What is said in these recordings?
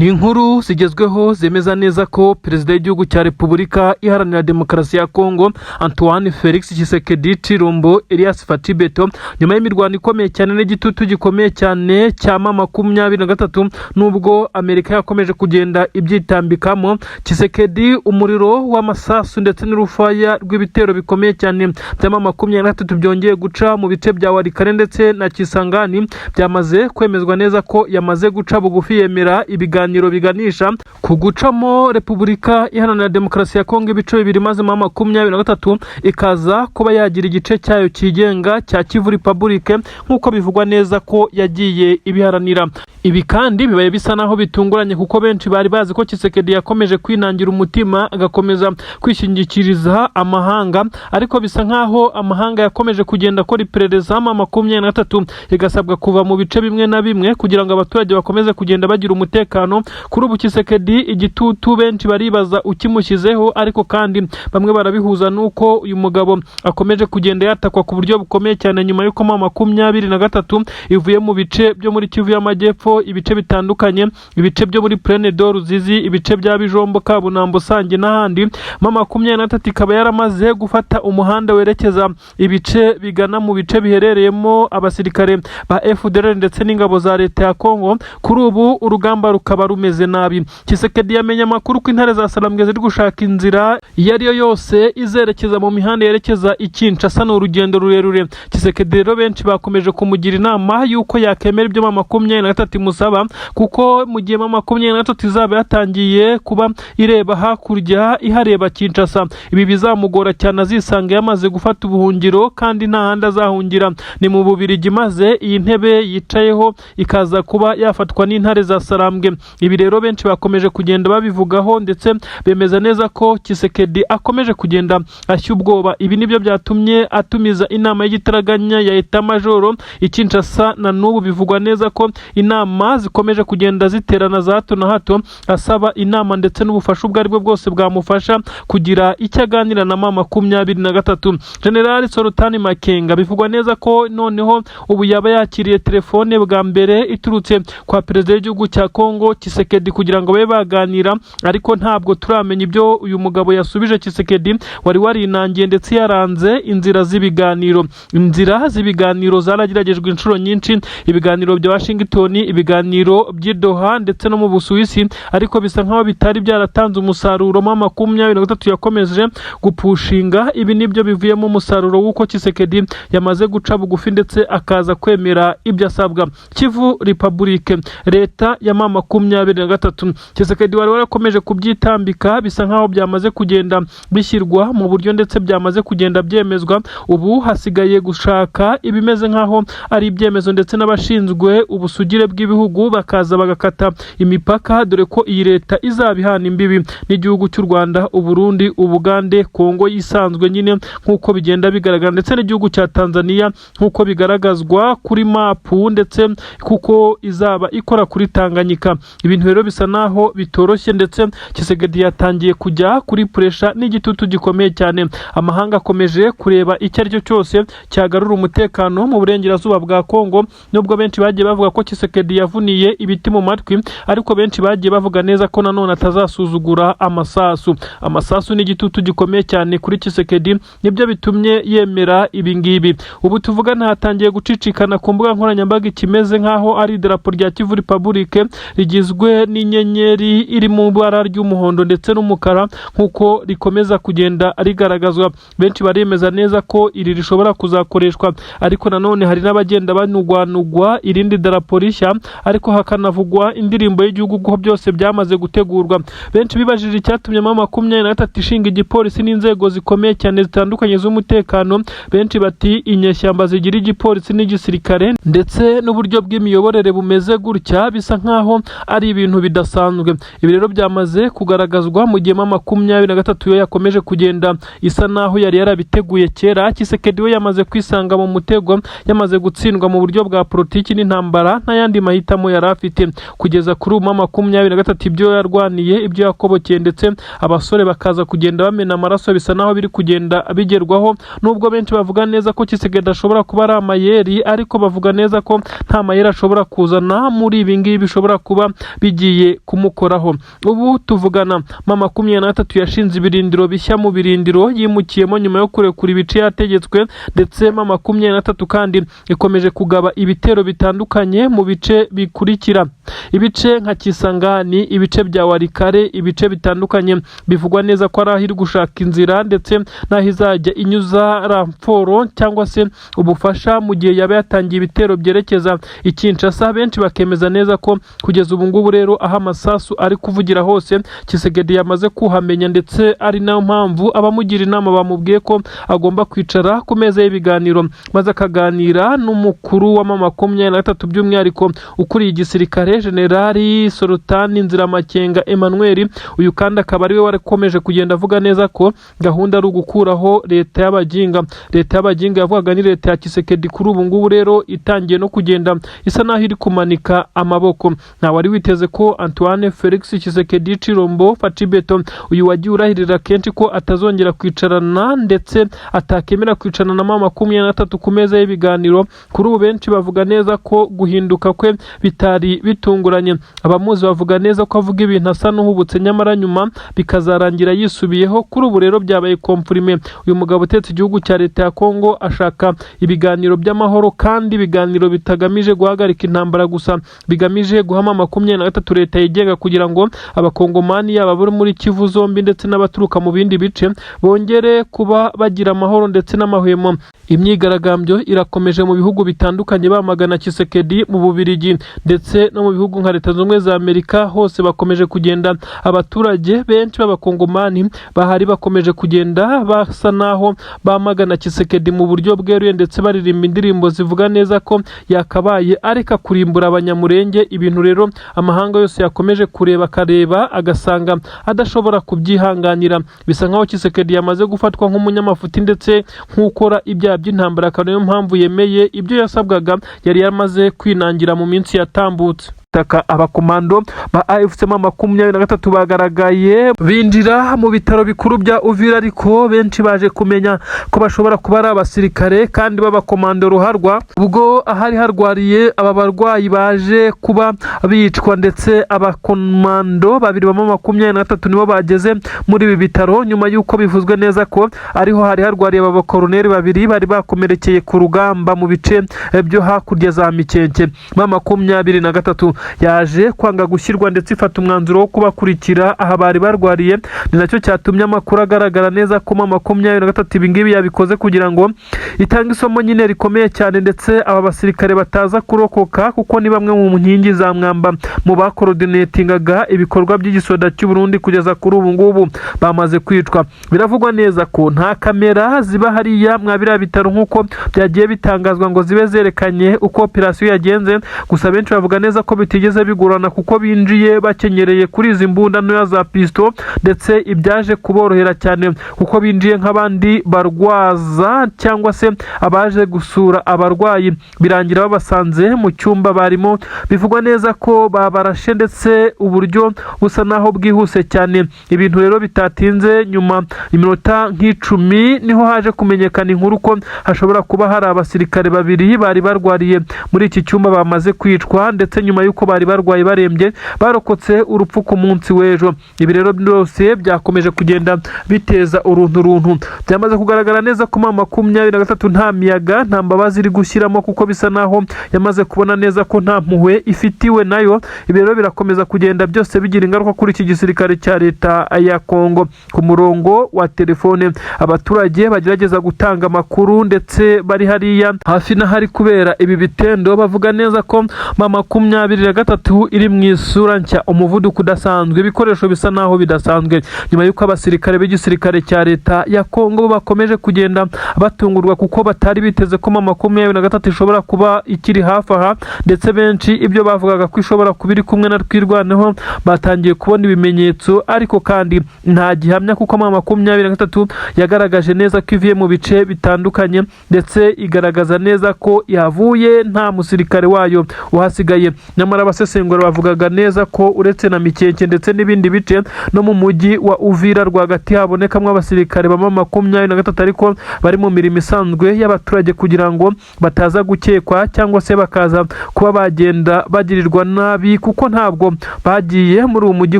Ni inkuru zigezweho zemeza neza ko Perezida w'Igihugu cya Repubulika Iharanira Demokarasi ya Kongo, Antoine Felix Tshisekedi Tshilombo Elias Fatshi Beto, nyuma y'imirwano ikomeye cyane n'igitutu gikomeye cyane cya M23, nubwo Amerika yakomeje kugenda ibyitambikamo, Tshisekedi umuriro w'amasasu ndetse n'urufaya rw'ibitero bikomeye cyane bya M23 byongeye guca mu bice bya Walikale ndetse na Kisangani, byamaze kwemezwa neza ko yamaze guca bugufi, yemera ibiganiro biganisha ku gucamo Repubulika Iharanira Demokarasi ya Kongo ibice bibiri, maze M23 ikaza kuba yagira igice cyayo cyigenga cya Kivu Republic, nk'uko bivugwa neza ko yagiye ibiharanira. Ibi kandi bibaye bisa naho bitunguranye, kuko benshi bari bazi ko Tshisekedi yakomeje kwinangira umutima, agakomeza kwishingikiriza amahanga, ariko bisa nkaho amahanga yakomeje kugenda akora iperereza, M23 igasabwa kuva mu bice bimwe na bimwe kugira ngo abaturage bakomeze kugenda bagira umutekano. Kuri ubu Tshisekedi igitutu benshi baribaza ukimushyizeho, ariko kandi bamwe barabihuza n'uko uyu mugabo akomeje kugenda yatakwa ku buryo bukomeye cyane nyuma y'uko M23 ivuye mu bice byo muri Kivu y'Amajyepfo, ibice bitandukanye, ibice byo muri Plaine de Ruzizi, ibice bya Bijombo, Kabunambo, Sange n'ahandi. M23 ikaba yaramaze gufata umuhanda werekeza ibice bigana mu bice biherereyemo abasirikare ba FDLR ndetse n'ingabo za Leta ya Kongo. Kuri ubu urugamba rukaba rumeze nabi. Tshisekedi yamenye amakuru ko intare za Sarambwe ziri gushaka inzira iyo ari yo yose izerekeza mu mihanda yerekeza i Kinshasa. Ni urugendo rurerure. Tshisekedi rero benshi bakomeje kumugira inama y'uko yakemera ibyo M23 imusaba, kuko mu gihe M23 izaba yatangiye kuba ireba hakurya, ihareba Kinshasa, ibi bizamugora cyane, azisanga yamaze gufata ubuhungiro kandi nta handi azahungira, ni mu Bubirigi, maze iyi ntebe yicayeho ikaza kuba yafatwa n'intare za Sarambwe. Ibi rero benshi bakomeje kugenda babivugaho, ndetse bemeza neza ko Tshisekedi akomeje kugenda ashya ubwoba. Ibi nibyo byatumye atumiza inama y'igitaraganya ya état-major i Kinshasa. Na n'ubu bivugwa neza ko inama zikomeje kugenda ziterana za hato na hato, asaba inama ndetse n'ubufasha ubwo aribwo bwose bwamufasha kugira icyo aganira na M23. General Sultani Makenga bivugwa neza ko noneho ubu yaba yakiriye telefone bwa mbere iturutse kwa perezida w'igihugu cya Kongo Tshisekedi kugira ngo babe baganira, ariko ntabwo turamenya ibyo uyu mugabo yasubije Tshisekedi wari warinangiye ndetse yaranze inzira z'ibiganiro. Inzira z'ibiganiro zarageragejwe inshuro nyinshi, ibiganiro bya Washington, ibiganiro by'i Doha ndetse no mu Busuwisi, ariko bisa nkaho bitari byaratanze umusaruro. M23 yakomeje gupushinga. Ibi nibyo bivuyemo umusaruro w'uko Tshisekedi yamaze guca bugufi ndetse akaza kwemera ibyo asabwa. Kivu Republic, leta ya M23, Tshisekedi wari warakomeje kubyitambika, bisa nkaho byamaze kugenda bishyirwa mu buryo ndetse byamaze kugenda byemezwa. Ubu hasigaye gushaka ibimeze nkaho ari ibyemezo ndetse n'abashinzwe ubusugire bw'ibihugu bakaza bagakata imipaka, dore ko iyi leta izaba ihana imbibi n'igihugu cy'u Rwanda, Uburundi, Ubugande, Kongo isanzwe nyine nk'uko bigenda bigaragara, ndetse n'igihugu cya Tanzania nk'uko bigaragazwa kuri mapu, ndetse kuko izaba ikora kuri Tanganyika. Ibintu rero bisa naho bitoroshye, ndetse Tshisekedi yatangiye kujya kuri pressure n'igitutu gikomeye cyane. Amahanga akomeje kureba icyo ari cyo cyose cyagarura umutekano mu burengerazuba bwa Kongo. Nubwo benshi bagiye bavuga ko Tshisekedi yavuniye ibiti mu matwi, ariko benshi bagiye bavuga neza ko nanone atazasuzugura amasasu. Amasasu n'igitutu gikomeye cyane kuri Tshisekedi nibyo bitumye yemera ibi ngibi. Ubu tuvugana hatangiye gucicikana ku mbuga nkoranyambaga ikimeze nk'aho ari idarapo rya Kivu Republic rigizwe n'inyenyeri iri mu ibara ry'umuhondo ndetse n'umukara, nk'uko rikomeza kugenda rigaragazwa. Benshi baremeza neza ko iri rishobora kuzakoreshwa, ariko nanone hari n'abagenda banugwanugwa irindi darapo rishya, ariko hakanavugwa indirimbo y'igihugu, ko byose byamaze gutegurwa. Benshi bibajije icyatumye M23 ishinga igipolisi n'inzego zikomeye cyane zitandukanye z'umutekano. Benshi bati inyeshyamba zigira igipolisi n'igisirikare ndetse n'uburyo bw'imiyoborere bumeze gutya, bisa nkaho ari ibintu bidasanzwe. Ibi rero byamaze kugaragazwa mu gihe M23 yo yakomeje kugenda isa naho yari yarabiteguye kera. Tshisekedi we yamaze kwisanga mu mutego, yamaze gutsindwa mu buryo bwa politiki n'intambara, nta yandi mahitamo yari afite. Kugeza kuri ubu M23 ibyo yarwaniye, ibyo yakobokeye, ndetse abasore bakaza kugenda bamena amaraso, bisa naho biri kugenda bigerwaho. Nubwo benshi bavuga neza ko Tshisekedi ashobora kuba ari amayeri, ariko bavuga neza ko nta mayeri ashobora kuzana muri ibi ngibi bishobora kuba bigiye kumukoraho. Ubu tuvugana, M23 yashinze ibirindiro bishya mu birindiro yimukiyemo nyuma yo kurekura ibice yategetswe, ndetse M23 kandi ikomeje kugaba ibitero bitandukanye mu bice bikurikira: ibice nka Kisangani, ibice bya Walikale, ibice bitandukanye bivugwa neza ko ari aho iri gushaka inzira ndetse n'aho izajya inyuza renfort cyangwa se ubufasha mu gihe yaba yatangiye ibitero byerekeza i Kinshasa. Benshi bakemeza neza ko kugeza ubu ngubu rero aho amasasu ari kuvugira hose Tshisekedi yamaze kuhamenya, ndetse ari nayo mpamvu abamugira inama bamubwiye ko agomba kwicara ku meza y'ibiganiro maze akaganira n'umukuru wa M23, by'umwihariko ukuriye igisirikare, Generali Sultani Nziramakenga Emmanuel. Uyu kandi akaba ariwe warakomeje kugenda avuga neza ko gahunda ari ugukuraho leta y'abaginga. Leta y'abaginga yavugaga ni leta ya Tshisekedi. Kuri ubu ngubu rero itangiye no kugenda isa naho iri kumanika amaboko. Nta wari witeze ko Antoine Felix Tshisekedi Tshilombo Fatshi Béton, uyu wagiye urahirira kenshi ko atazongera kwicarana ndetse atakemera kwicarana na M23 ku meza y'ibiganiro, kuri ubu benshi bavuga neza ko guhinduka kwe bitari bitunguranye. Abamuzi bavuga neza ko avuga ibintu asa n'uhubutse, nyamara nyuma bikazarangira yisubiyeho. Kuri ubu rero byabaye confirmé, uyu mugabo utetse igihugu cya leta ya Kongo ashaka ibiganiro by'amahoro, kandi ibiganiro bitagamije guhagarika intambara gusa, bigamije guha M23 leta yigenga, kugira ngo Abakongomani, yaba abari muri Kivu zombi ndetse n'abaturuka mu bindi bice, bongere kuba bagira amahoro ndetse n'amahwemo. Imyigaragambyo irakomeje mu bihugu bitandukanye bamagana Tshisekedi. Mu Bubiligi ndetse no mu bihugu nka Leta Zunze Ubumwe za Amerika, hose bakomeje kugenda, abaturage benshi b'Abakongomani bahari bakomeje kugenda basa naho bamagana Tshisekedi mu buryo bweruye, ndetse baririmba indirimbo zivuga neza ko yakabaye areka kurimbura Abanyamurenge. Ibintu rero amahanga yose yakomeje kureba, akareba agasanga adashobora kubyihanganira. Bisa nkaho Tshisekedi yamaze gufatwa nk'umunyamafuti ndetse nk'ukora ibyaha by'intambara, akaba niyo mpamvu yemeye ibyo yasabwaga yari yamaze kwinangira mu minsi yatambutse. Taka abakomando ba AFC M23 bagaragaye binjira mu bitaro bikuru bya Uvira, ariko benshi baje kumenya ko bashobora kuba ari abasirikare kandi b'abakomando ruharwa, ubwo ahari harwariye aba barwayi baje kuba bicwa. Ndetse abakomando babiri ba M23 nibo bageze muri ibi bitaro nyuma y'uko bivuzwe neza ko ariho hari harwariye aba bakoroneri babiri bari bakomerekeye ku rugamba mu bice byo hakurya za Mikenke. M23 yaje kwanga gushyirwa ndetse ifata umwanzuro wo kubakurikira aha bari barwariye. Ni nacyo cyatumye amakuru agaragara neza ko M23 ibingibi yabikoze kugira ngo itange isomo nyine rikomeye cyane, ndetse aba basirikare bataza kurokoka, kuko ni bamwe mu nkingi za mwamba mu bacoordinatingaga ibikorwa by'igisoda cy'u Burundi. Kugeza kuri ubu ngubu bamaze kwicwa. Biravugwa neza ko nta kamera ziba hariya mwa biriya bitaro nk'uko byagiye bitangazwa ngo zibe zerekanye uko operasiyo yagenze. Gusa benshi bavuga neza ko bitigeze bigorana, kuko binjiye bakenyereye kuri izi mbunda ntoya za pistolet, ndetse ibyaje kuborohera cyane kuko binjiye nk'abandi barwaza cyangwa se abaje gusura abarwayi, birangira babasanze mu cyumba barimo. Bivugwa neza ko babarashe, ndetse uburyo busa naho bwihuse cyane. Ibintu rero bitatinze, nyuma iminota nk'icumi niho haje kumenyekana inkuru ko hashobora kuba hari abasirikare babiri bari barwariye muri iki cyumba bamaze kwicwa, ndetse nyuma y'uko bari barwaye barembye barokotse urupfu ku munsi w'ejo. Ibi rero byose byakomeje kugenda biteza uruntu runtu. Byamaze kugaragara neza ko M23 nta miyaga, nta mbabazi iri gushyiramo, kuko bisa naho yamaze kubona neza ko nta mpuhwe ifitiwe nayo. Ibi rero birakomeza kugenda byose bigira ingaruka kuri iki gisirikare cya leta ya Kongo. Ku murongo wa telefone, abaturage bagerageza gutanga amakuru ndetse bari hariya hafi n'ahari kubera ibi bitendo bavuga neza ko M23 iri mu isura nshya, umuvuduko udasanzwe, ibikoresho bisa naho bidasanzwe, nyuma y'uko abasirikare b'igisirikare cya leta ya Kongo bakomeje kugenda batungurwa, kuko batari biteze ko M23 ishobora kuba ikiri hafi aha. Ndetse benshi ibyo bavugaga ko ishobora kuba iri kumwe na Twirwaneho batangiye kubona ibimenyetso, ariko kandi nta gihamya, kuko M23 yagaragaje neza ko ivuye mu bice bitandukanye, ndetse igaragaza neza ko yavuye nta musirikare wayo uhasigaye. Nyamara Nyamara abasesengura bavugaga neza ko uretse na Mikenke ndetse n'ibindi bice, no mu mujyi wa Uvira rwagati habonekamo abasirikare ba M23, ariko bari mu mirimo isanzwe y'abaturage kugira ngo bataza gukekwa cyangwa se bakaza kuba bagenda bagirirwa nabi, kuko ntabwo bagiye muri uwo mujyi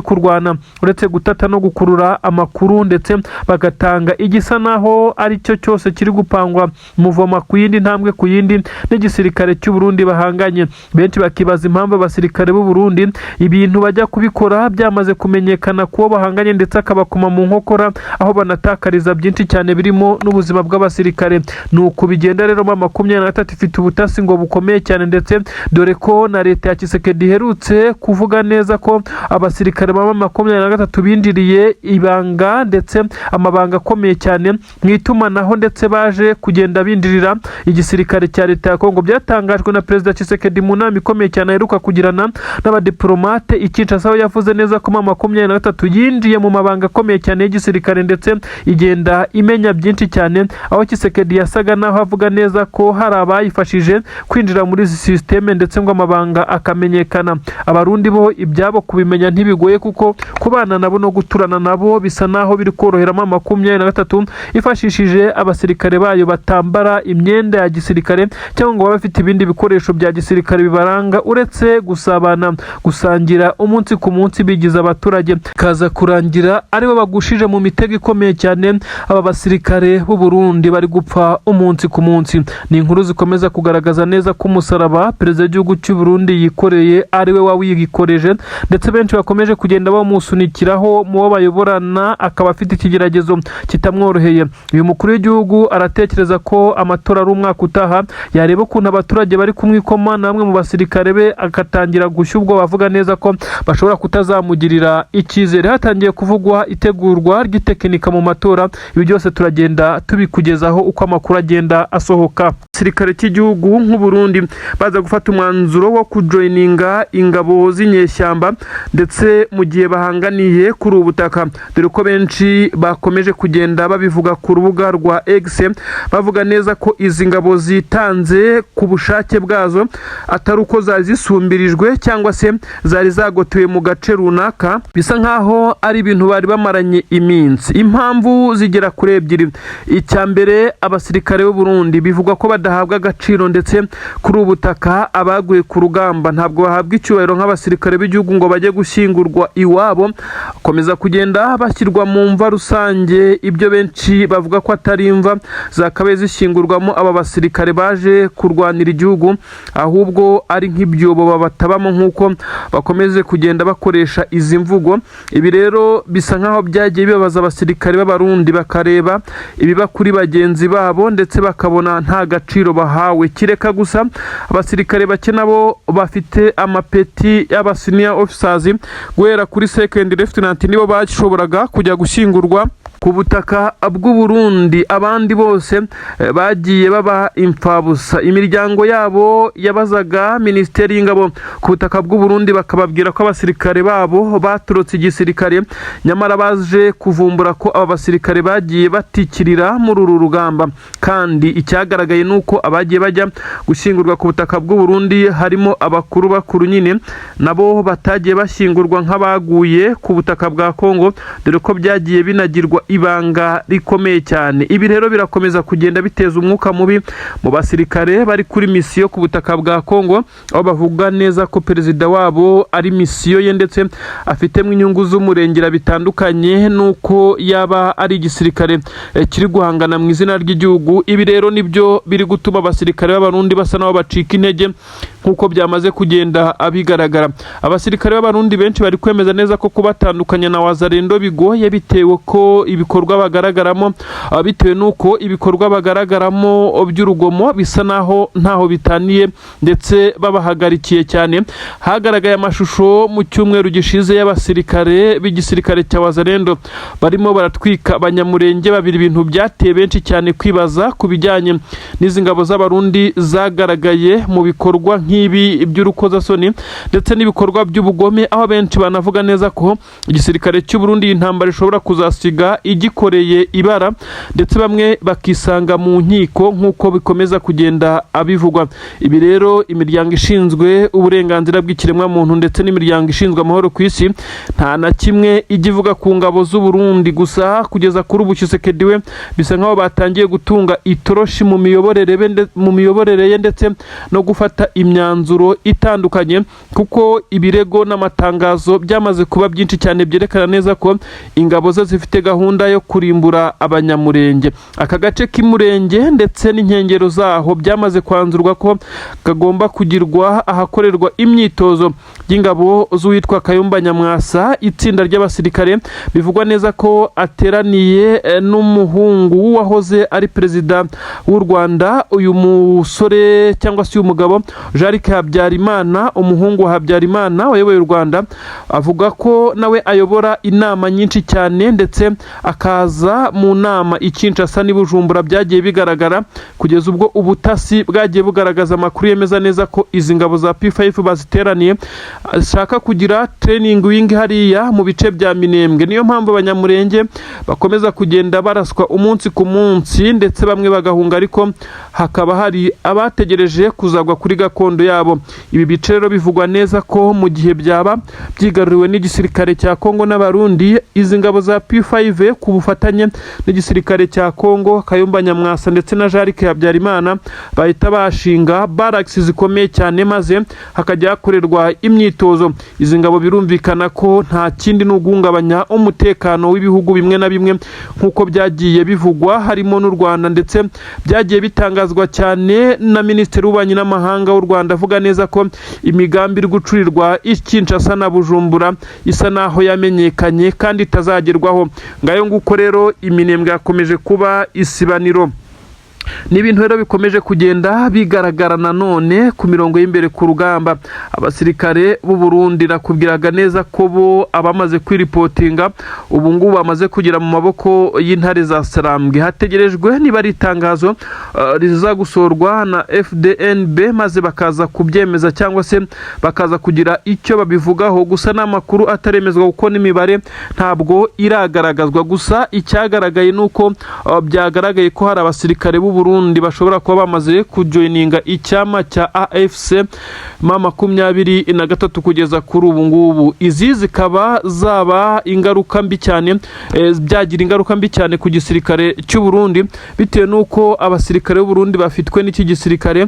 kurwana, uretse gutata no gukurura amakuru, ndetse bagatanga igisa naho ari cyo cyose kiri gupangwa muvoma ku yindi ntambwe ku yindi n'igisirikare cy'u Burundi bahanganye. Benshi bakibaza impamvu abasirikare b'u Burundi ibintu bajya kubikora byamaze kumenyekana kuwo bahanganye, ndetse akabakoma mu nkokora, aho banatakariza byinshi cyane birimo n'ubuzima bw'abasirikare. Ni uku bigenda rero. M23 ifite ubutasi ngo bukomeye cyane, ndetse dore ko na leta ya Tshisekedi iherutse kuvuga neza ko abasirikare ba M23 binjiriye ibanga, ndetse amabanga akomeye cyane mu itumanaho, ndetse baje kugenda binjirira igisirikare cya leta ya Kongo. Byatangajwe na Perezida Tshisekedi mu nama ikomeye cyane aheruka kugirana n'abadiplomate i Kinshasa, aho yavuze neza ko M23 yinjiye mu mabanga akomeye cyane y'igisirikare, ndetse igenda imenya byinshi cyane, aho Tshisekedi yasaga naho avuga neza ko hari abayifashije kwinjira muri izi système, ndetse ngo amabanga akamenyekana. Abarundi bo ibyabo kubimenya ntibigoye, kuko kubana nabo no guturana nabo bisa naho biri korohera M23 ifashishije abasirikare bayo batambara imyenda ya gisirikare cyangwa ngo babe bafite ibindi bikoresho bya gisirikare bibaranga, uretse gusabana, gusangira umunsi ku munsi bigize abaturage, kaza kurangira aribo bagushije mu mitego ikomeye cyane. Aba basirikare b'u Burundi bari gupfa umunsi ku munsi. Ni inkuru zikomeza kugaragaza neza ko umusaraba perezida w'igihugu cy'u Burundi yikoreye ari we wawiyikoreje, ndetse benshi bakomeje kugenda bamusunikiraho mu bo bayoborana, akaba afite ikigeragezo kitamworoheye. Uyu mukuru w'igihugu aratekereza ko amatora ari umwaka utaha, yareba ukuntu abaturage bari kumwikoma na bamwe mu basirikare be agatangira gushya ubwo bavuga neza ko bashobora kutazamugirira icyizere. Hatangiye kuvugwa itegurwa ry'itekinika mu matora. Ibi byose turagenda tubikugezaho uko amakuru agenda asohoka. Igisirikare cy'igihugu nk'u Burundi baza gufata umwanzuro wo kujoininga ingabo z'inyeshyamba, ndetse mu gihe bahanganiye kuri ubu butaka, dore ko benshi bakomeje kugenda babivuga ku rubuga rwa X, bavuga neza ko izi ngabo zitanze ku bushake bwazo, atari uko zari zisumbirijwe cyangwa se zari zagotewe mu gace runaka, bisa nkaho ari ibintu bari bamaranye iminsi. Impamvu zigera kuri ebyiri. Icya mbere, abasirikare b'u Burundi bivugwa ko badahabwa agaciro, ndetse kuri ubu butaka abaguye ku rugamba ntabwo bahabwa icyubahiro nk'abasirikare b'igihugu ngo bajye gushyingurwa iwabo, bakomeza kugenda bashyirwa mu mva rusange, ibyo benshi bavuga ko atari imva zakabaye zishyingurwamo aba basirikare baje kurwanira igihugu, ahubwo ari nk'ibyobo babatabamo, nk'uko bakomeze kugenda bakoresha izi mvugo. Ibi rero bisa nk'aho byagiye bibabaza abasirikare b'Abarundi, bakareba ibiba kuri bagenzi babo ndetse bakabona nta gaciro bahawe, kireka gusa abasirikare bake nabo bafite amapeti y'aba senior officers guhera kuri second lieutenant, nibo bashoboraga kujya gushyingurwa ku butaka bw'u Burundi. Abandi bose bagiye baba imfabusa. Imiryango yabo yabazaga minisiteri y'ingabo ku butaka bw'u Burundi, bakababwira ko abasirikare babo baturutse igisirikare, nyamara baje kuvumbura ko aba basirikare bagiye batikirira muri uru rugamba. Kandi icyagaragaye ni uko abagiye bajya gushyingurwa ku butaka bw'u Burundi harimo abakuru bakuru nyine, nabo batagiye bashyingurwa nk'abaguye ku butaka bwa Kongo, dore ko byagiye binagirwa ibanga rikomeye cyane. Ibi rero birakomeza kugenda biteza umwuka mubi mu basirikare bari kuri misiyo ku butaka bwa Kongo, aho bavuga neza ko perezida wabo ari misiyo ye, ndetse afitemo inyungu z'umurengera bitandukanye n'uko yaba ari igisirikare kiri guhangana mu izina ry'igihugu. Ibi rero nibyo biri gutuma abasirikare b'Abarundi basa n'aho bacika intege, nk'uko byamaze kugenda bigaragara. Abasirikare b'Abarundi benshi bari kwemeza neza ko kubatandukanya na Wazalendo bigoye, bitewe ko ibikorwa bagaragaramo bitewe n'uko ibikorwa bagaragaramo by'urugomo bisa naho ntaho bitaniye, ndetse babahagarikiye cyane. Hagaragaye amashusho mu cyumweru gishize y'abasirikare b'igisirikare cya Wazalendo barimo baratwika Abanyamurenge babiri, ibintu byateye benshi cyane kwibaza ku bijyanye n'izi ngabo z'Abarundi zagaragaye mu bikorwa nk'ibi by'urukozasoni ndetse n'ibikorwa by'ubugome, aho benshi banavuga neza ko igisirikare cy'u Burundi iyi ntambara ishobora kuzasiga igikoreye ibara, ndetse bamwe bakisanga mu nkiko nk'uko bikomeza kugenda abivugwa. Ibi rero, imiryango ishinzwe uburenganzira bw'ikiremwamuntu ndetse n'imiryango ishinzwe amahoro ku isi nta na kimwe ijya ivuga ku ngabo z'u Burundi. Gusa kugeza kuri ubu, Tshisekedi we bisa nkaho batangiye gutunga itoroshi mu miyoborere ye ndetse no gufata imyanzuro itandukanye, kuko ibirego n'amatangazo byamaze kuba byinshi cyane byerekana neza ko ingabo ze zifite gahunda yo kurimbura Abanyamurenge. Aka gace k'Imurenge ndetse n'inkengero zaho byamaze kwanzurwa ko kagomba kugirwa ahakorerwa imyitozo y'ingabo z'uwitwa Kayumba Nyamwasa, itsinda ry'abasirikare bivugwa neza ko ateraniye n'umuhungu w'uwahoze ari perezida w'u Rwanda. Uyu musore cyangwa se uyu mugabo Jean Habyarimana, umuhungu wa Habyarimana wayoboye u Rwanda, avuga ko nawe ayobora inama nyinshi cyane, ndetse akaza mu nama i Kinshasa n'i Bujumbura. Byagiye bigaragara kugeza ubwo ubutasi bwagiye bugaragaza amakuru yemeza neza ko izi ngabo za P5 baziteraniye, ashaka kugira training wing hariya mu bice bya Minembwe. Niyo mpamvu Abanyamurenge bakomeza kugenda baraswa umunsi ku munsi, ndetse bamwe bagahunga, ariko hakaba hari abategereje kuzagwa kuri gakondo yabo. Ibi bice rero bivugwa neza ko mu gihe byaba byigaruriwe n'igisirikare cya Kongo n'Abarundi, izi ngabo za P5 ku bufatanye n'igisirikare cya Kongo, Kayumba Nyamwasa ndetse na Jean Habyarimana, bahita bashinga barracks zikomeye cyane, maze hakajya hakorerwa imyitozo. Izi ngabo birumvikana ko nta kindi, ni uguhungabanya umutekano w'ibihugu bimwe na bimwe, nk'uko byagiye bivugwa, harimo n'u Rwanda, ndetse byagiye bitangazwa cyane na Minisitiri w'Ububanyi n'Amahanga w'u Rwanda, avuga neza ko imigambi iri gucurirwa i Kinshasa na Bujumbura isa naho yamenyekanye kandi itazagerwaho. Ngayo nguko rero, Iminembwe yakomeje kuba isibaniro. Ni ibintu rero bikomeje kugenda bigaragara nanone ku mirongo y'imbere ku rugamba. Abasirikare b'u Burundi nakubwiraga neza ko bo abamaze kwiripotinga ubu ngubu bamaze kugera mu maboko y'intare za Sarambwe. Hategerejwe niba ari itangazo riza gusorwa na FDNB, maze bakaza kubyemeza cyangwa se bakaza kugira icyo babivugaho. Gusa n'amakuru ataremezwa, kuko n'imibare ntabwo iragaragazwa. Gusa icyagaragaye ni uko byagaragaye ko hari abasirikare b'u Burundi bashobora kuba bamaze kujoininga icyama cya AFC M23 kugeza kuri ubu ngubu. Izi zikaba zaba ingaruka mbi cyane, byagira ingaruka mbi cyane ku gisirikare cy'u Burundi, bitewe n'uko abasirikare b'u Burundi bafitwe n'iki gisirikare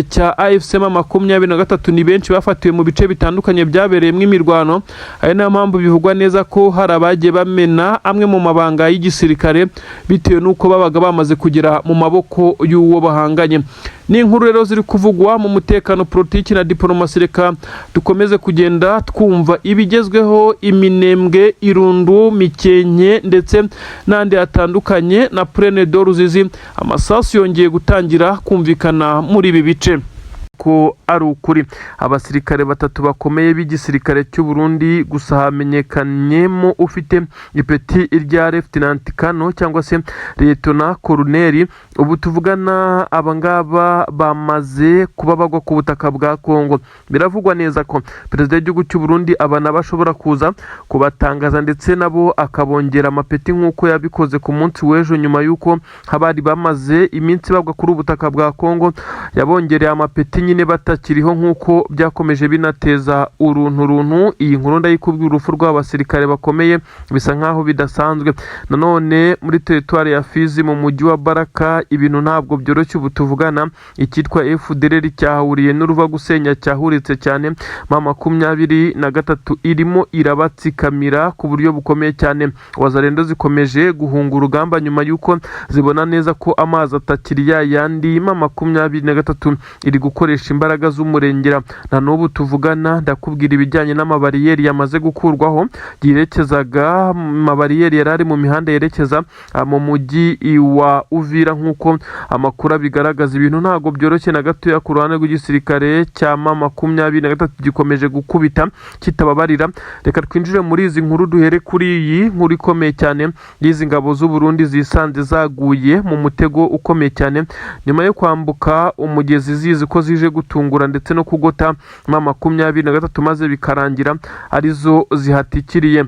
cya AFC M23 ni benshi, bafatiwe mu bice bitandukanye byabereyemo imirwano. Ari nayo mpamvu bivugwa neza ko hari abagiye bamena amwe mu mabanga y'igisirikare, bitewe n'uko babaga bamaze kugera mu maboko y'uwo bahanganye. Ni inkuru rero ziri kuvugwa mu mutekano, politiki na diporomasi. Reka dukomeze kugenda twumva ibigezweho Iminembwe, Irundu, Mikenke ndetse n'andi hatandukanye na Plaine de Ruzizi. Amasasu yongeye gutangira kumvikana muri ibi bice. Ko ari ukuri, abasirikare batatu bakomeye b'igisirikare cy'u Burundi, gusa hamenyekanyemo ufite ipeti rya Lieutenant Colonel cyangwa se Lieutenant Colonel. Ubu tuvugana, abangaba bamaze kuba bagwa ku butaka bwa Kongo. Biravugwa neza ko perezida w'igihugu cy'u Burundi aba nabo ashobora kuza kubatangaza, ndetse nabo akabongera amapeti nk'uko yabikoze ku munsi w'ejo, nyuma y'uko abari bamaze iminsi bagwa kuri ubutaka bwa Kongo yabongereye amapeti nyine batakiriho, nk'uko byakomeje binateza uruntu runtu. Iyi nkuru ndayikubwira. Urupfu rw'abasirikare bakomeye bisa nk'aho bidasanzwe. Nanone muri teritwari ya Fizi, mu mujyi wa Baraka, ibintu ntabwo byoroshye. Ubu tuvugana, icyitwa FDLR cyahuriye n'uruva gusenya, cyahuritse cyane. M23 irimo irabatsikamira ku buryo bukomeye cyane. Wazalendo zikomeje guhunga urugamba nyuma y'uko zibona neza ko amazi atakiri ya yandi. M23 iri gukoresha imbaraga z'umurengera. Na n'ubu tuvugana, ndakubwira ibijyanye n'amabariyeri yamaze gukurwaho yerekezaga, amabariyeri yari ari mu mihanda yerekeza mu mujyi wa Uvira, nk'uko amakuru abigaragaza. Ibintu ntabwo byoroshye na gatoya ku ruhande rw'igisirikare cya M23, gikomeje gukubita kitababarira. Reka twinjire muri izi nkuru, duhere kuri iyi nkuru ikomeye cyane y'izi ngabo z'u Burundi zisanze zaguye mu mutego ukomeye cyane nyuma yo kwambuka umugezi zizi ko zije gutungura ndetse no kugota M23, maze bikarangira arizo zihatikiriye.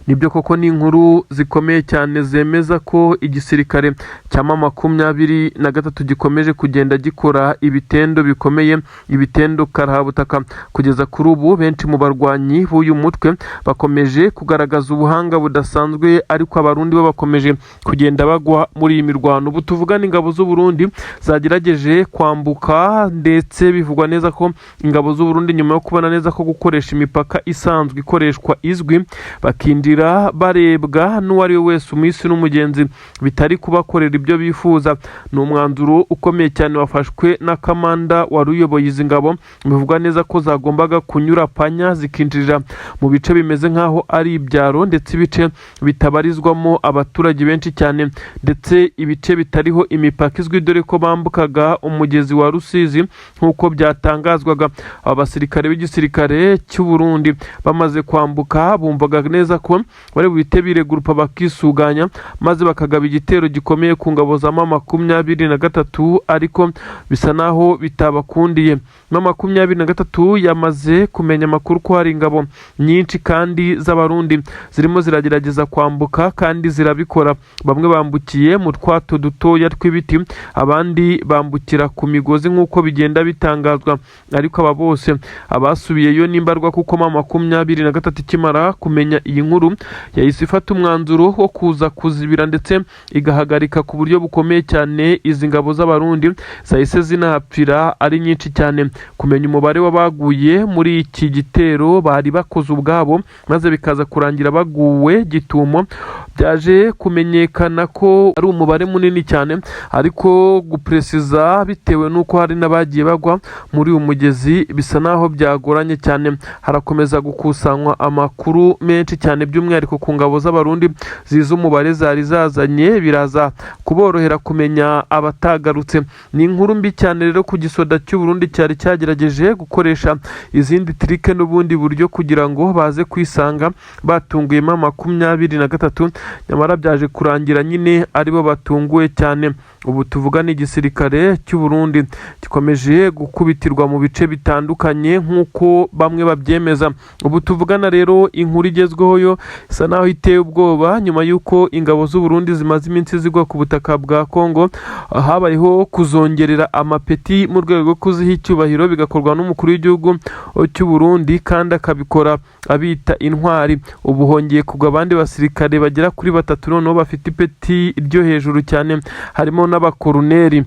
Nibyo koko, ni inkuru zikomeye cyane zemeza ko igisirikare cya M23 gikomeje kugenda gikora ibitendo bikomeye, ibitendo karahabutaka. Kugeza kuri ubu benshi mu barwanyi b'uyu mutwe bakomeje kugaragaza ubuhanga budasanzwe, ariko Abarundi bo bakomeje kugenda bagwa muri iyi mirwano. Ubu tuvugana, ingabo z'u Burundi zagerageje kwambuka, ndetse bivugwa neza ko ingabo z'u Burundi, nyuma yo kubona neza ko gukoresha imipaka isanzwe ikoreshwa izwi, bakinjira barebwa n'uwo ari we wese, umunsi n'umugenzi, bitari kubakorera ibyo bifuza. Ni umwanzuro ukomeye cyane wafashwe na kamanda wari uyoboye izi ngabo. Bivugwa neza ko zagombaga kunyura panya, zikinjirira mu bice bimeze nk'aho ari ibyaro, ndetse ibice bitabarizwamo abaturage benshi cyane, ndetse ibice bitariho imipaka izwi, dore ko bambukaga umugezi wa Rusizi nk'uko byatangazwaga. Aba basirikare b'igisirikare cy'u Burundi bamaze kwambuka, bumvaga neza ko bari buhite biregurupa, bakisuganya, maze bakagaba igitero gikomeye ku ngabo za M23, ariko bisa naho bitabakundiye. M23 yamaze kumenya amakuru ko hari ingabo nyinshi kandi z'Abarundi zirimo ziragerageza kwambuka, kandi zirabikora. Bamwe bambukiye mu twato dutoya tw'ibiti, abandi bambukira ku migozi nk'uko bigenda bitangazwa, ariko aba bose abasubiyeyo n'imbarwa, kuko M23 ikimara kumenya iyi nkuru yahise ifata umwanzuro wo kuza kuzibira ndetse igahagarika ku buryo bukomeye cyane izi ngabo z'Abarundi, zahise zinahapfira ari nyinshi cyane. Kumenya umubare w'abaguye muri iki gitero bari bakoze ubwabo, maze bikaza kurangira baguwe gitumo, byaje kumenyekana ko ari umubare munini cyane, ariko gupresiza bitewe n'uko hari n'abagiye bagwa muri uyu mugezi bisa naho byagoranye cyane. Harakomeza gukusanywa amakuru menshi cyane, by'umwihariko ku ngabo z'Abarundi zizi umubare zari zazanye, biraza kuborohera kumenya abatagarutse. Ni inkuru mbi cyane rero ku gisoda cy'u Burundi cyari cyagerageje gukoresha izindi trick n'ubundi buryo kugira ngo baze kwisanga batunguyemo 23, nyamara byaje kurangira nyine aribo batunguwe cyane. Ubu tuvugana, igisirikare cy'u Burundi gikomeje gukubitirwa mu bice bitandukanye nk'uko bamwe babyemeza. Ubu tuvugana rero, inkuru igezweho yo isa naho iteye ubwoba. Nyuma y'uko ingabo z'u Burundi zimaze iminsi zigwa ku butaka bwa Kongo, habayeho kuzongerera amapeti mu rwego rwo kuziha icyubahiro, bigakorwa n'umukuru w'igihugu cy'u Burundi, kandi akabikora abita intwari. Ubu hongeye kugwa abandi basirikare bagera kuri batatu, noneho bafite ipeti ryo hejuru cyane, harimo n'abakoruneri.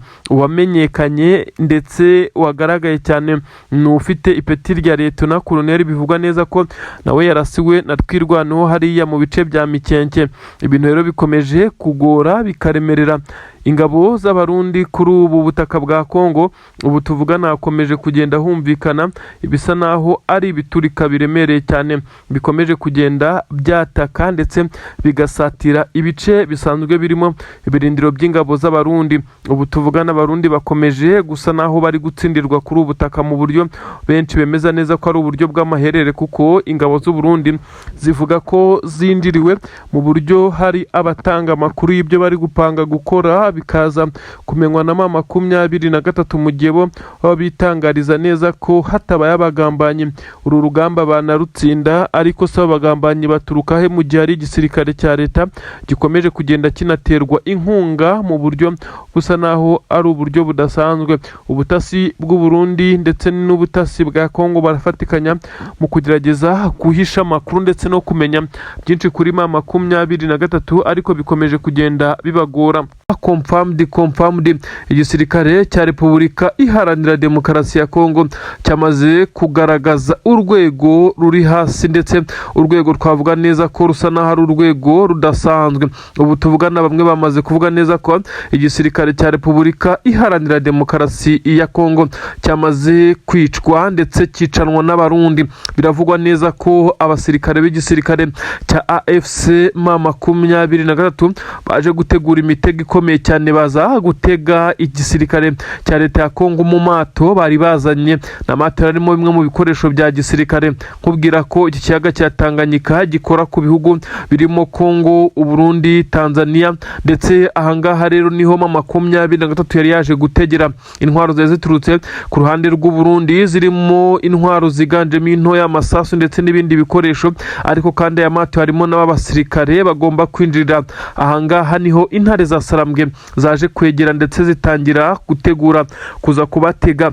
Uwamenyekanye ndetse wagaragaye cyane ni ufite ipeti rya liyetona koroneri, bivugwa neza ko nawe yarasiwe na Twirwaneho hariya mu bice bya Mikenke. Ibintu rero bikomeje kugora, bikaremerera ingabo z'Abarundi kuri ubu butaka bwa Kongo. Ubu tuvugana hakomeje kugenda humvikana ibisa naho ari ibiturika biremereye cyane, bikomeje kugenda byataka ndetse bigasatira ibice bisanzwe birimo ibirindiro by'ingabo z'Abarundi. Ubu tuvugana, Abarundi bakomeje gusa naho bari gutsindirwa kuri ubu butaka mu buryo benshi bemeza neza ko ari uburyo bw'amaherere, kuko ingabo z'u Burundi zivuga ko zinjiriwe mu buryo hari abatanga amakuru y'ibyo bari gupanga gukora, bikaza kumenywa na M23, mu gihe bo baba bitangariza neza ko hatabaye abagambanyi uru rugamba banarutsinda. Ariko se abo bagambanyi baturuka he, mu gihe hari igisirikare cya leta gikomeje kugenda kinaterwa inkunga mu buryo busa naho ari uburyo budasanzwe? Ubutasi bw'u Burundi ndetse n'ubutasi bwa Kongo barafatikanya mu kugerageza guhisha amakuru ndetse no kumenya byinshi kuri M23, ariko bikomeje kugenda bibagora. Confirmed, confirmed, igisirikare cya Repubulika Iharanira Demokarasi ya Kongo cyamaze kugaragaza urwego ruri hasi, ndetse urwego twavuga neza ko rusa n'aho ari urwego rudasanzwe. Ubu tuvugana, bamwe bamaze kuvuga neza ko igisirikare cya Repubulika Iharanira Demokarasi ya Kongo cyamaze kwicwa, ndetse cyicanwa n'Abarundi. Biravugwa neza ko abasirikare b'igisirikare cya AFC M23 baje gutegura imitego ikomeye cyane. cyane, baza gutega igisirikare cya leta ya Kongo mu mato bari bazanye. Ni amato arimo bimwe mu bikoresho bya gisirikare. Nkubwira ko iki kiyaga cya Tanganyika gikora ku bihugu birimo Kongo, Uburundi, Tanzania, ndetse ahangaha rero niho M23 yari yaje gutegera intwaro zari ziturutse ku ruhande rw'Uburundi, zirimo intwaro ziganjemo intoya, amasasu ndetse n'ibindi bikoresho. Ariko kandi aya mato harimo n'abasirikare bagomba kwinjirira ahangaha. Niho intare za Sarambwe zaje kwegera ndetse zitangira gutegura kuza kubatega.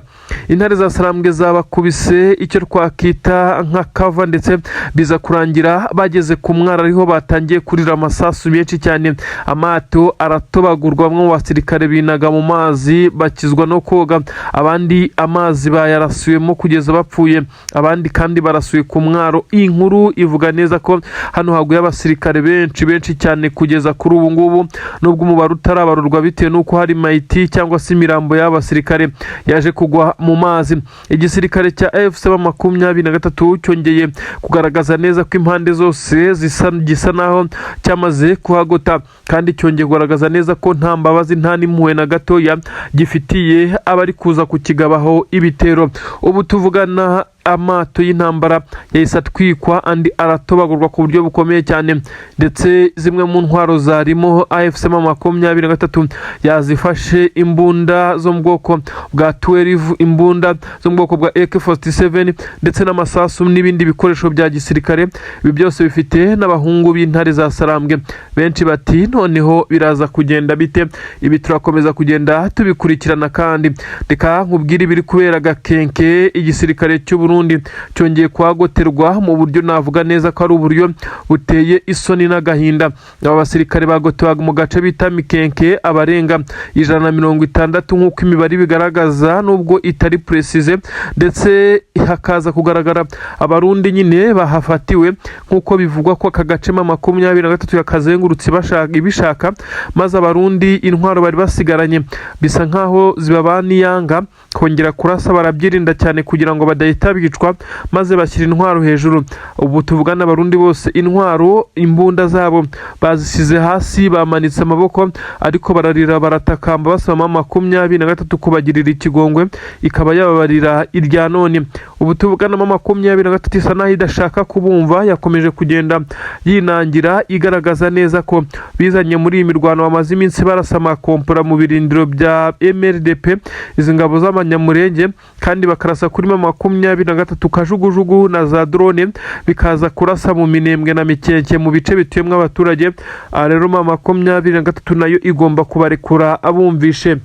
Intare za Sarambwe zabakubise icyo twakita nka kava, ndetse biza kurangira bageze ku mwaro, ariho batangiye kurira amasasu menshi cyane. Amato aratobagurwa, bamwe mu basirikare binaga mu mazi bakizwa no koga, abandi amazi bayarasuwemo kugeza bapfuye, abandi kandi barasuye ku mwaro. Iyi nkuru ivuga neza ko hano haguye abasirikare benshi benshi cyane kugeza kuri ubu ngubu, nubwo umubare utarabarurwa bitewe n'uko hari mayiti cyangwa se imirambo y'abasirikare yaje kugwa mu mazi. Igisirikare cya AFC M23 cyongeye kugaragaza neza ko impande zose zisa gisa naho cyamaze kuhagota, kandi cyongeye kugaragaza neza ko nta mbabazi, nta n'impuhwe na gatoya gifitiye abari kuza kukigabaho ibitero. Ubu tuvugana, amato y'intambara yahise atwikwa, andi aratobagurwa ku buryo bukomeye cyane, ndetse zimwe mu ntwaro zarimo AFC M23 yazifashe: imbunda zo mu bwoko bwa 12, imbunda zo mu bwoko bwa AK47, ndetse n'amasasu n'ibindi bikoresho bya gisirikare. Ibi byose bifite n'abahungu b'intare za Sarambwe. Benshi bati: "Noneho biraza kugenda bite?" Ibi turakomeza kugenda tubikurikirana. Kandi reka nkubwire ibiri kubera Gakenke. Igisirikare cy'u Burundi cyongeye kuhagoterwa mu buryo navuga neza ko ari uburyo buteye isoni n'agahinda. Aba basirikare bagotewaga mu gace bita Mikenke, abarenga 160 nk'uko imibare ibigaragaza, nubwo itari précise, ndetse hakaza kugaragara Abarundi nyine bahafatiwe, nk'uko bivugwa ko aka gace M23 yakazengurutse bashaka ibishaka, maze Abarundi intwaro bari basigaranye bisa nkaho zibabana iyanga kongera kurasa, barabyirinda cyane kugira ngo badahita bicwa, maze bashyira intwaro hejuru. Ubu tuvugana, Abarundi bose intwaro, imbunda zabo bazisize hasi, bamanitse amaboko, ariko bararira, baratakamba, basaba M23 kubagirira ikigongwe ikaba yababarira irya none. Ubu tuvugana, M23 isa naho idashaka kubumva, yakomeje kugenda yinangira, igaragaza neza ko bizanye muri iyi mirwano. Bamaze iminsi barasa amakompora mu birindiro bya MRDP, izi ngabo z'Abanyamurenge, kandi bakarasa kuri M23 kajugujugu na za drone, bikaza kurasa mu Minembwe na Mikenke, mu bice bituyemo abaturage. Aha rero M23 nayo igomba kubarekura abumvishe.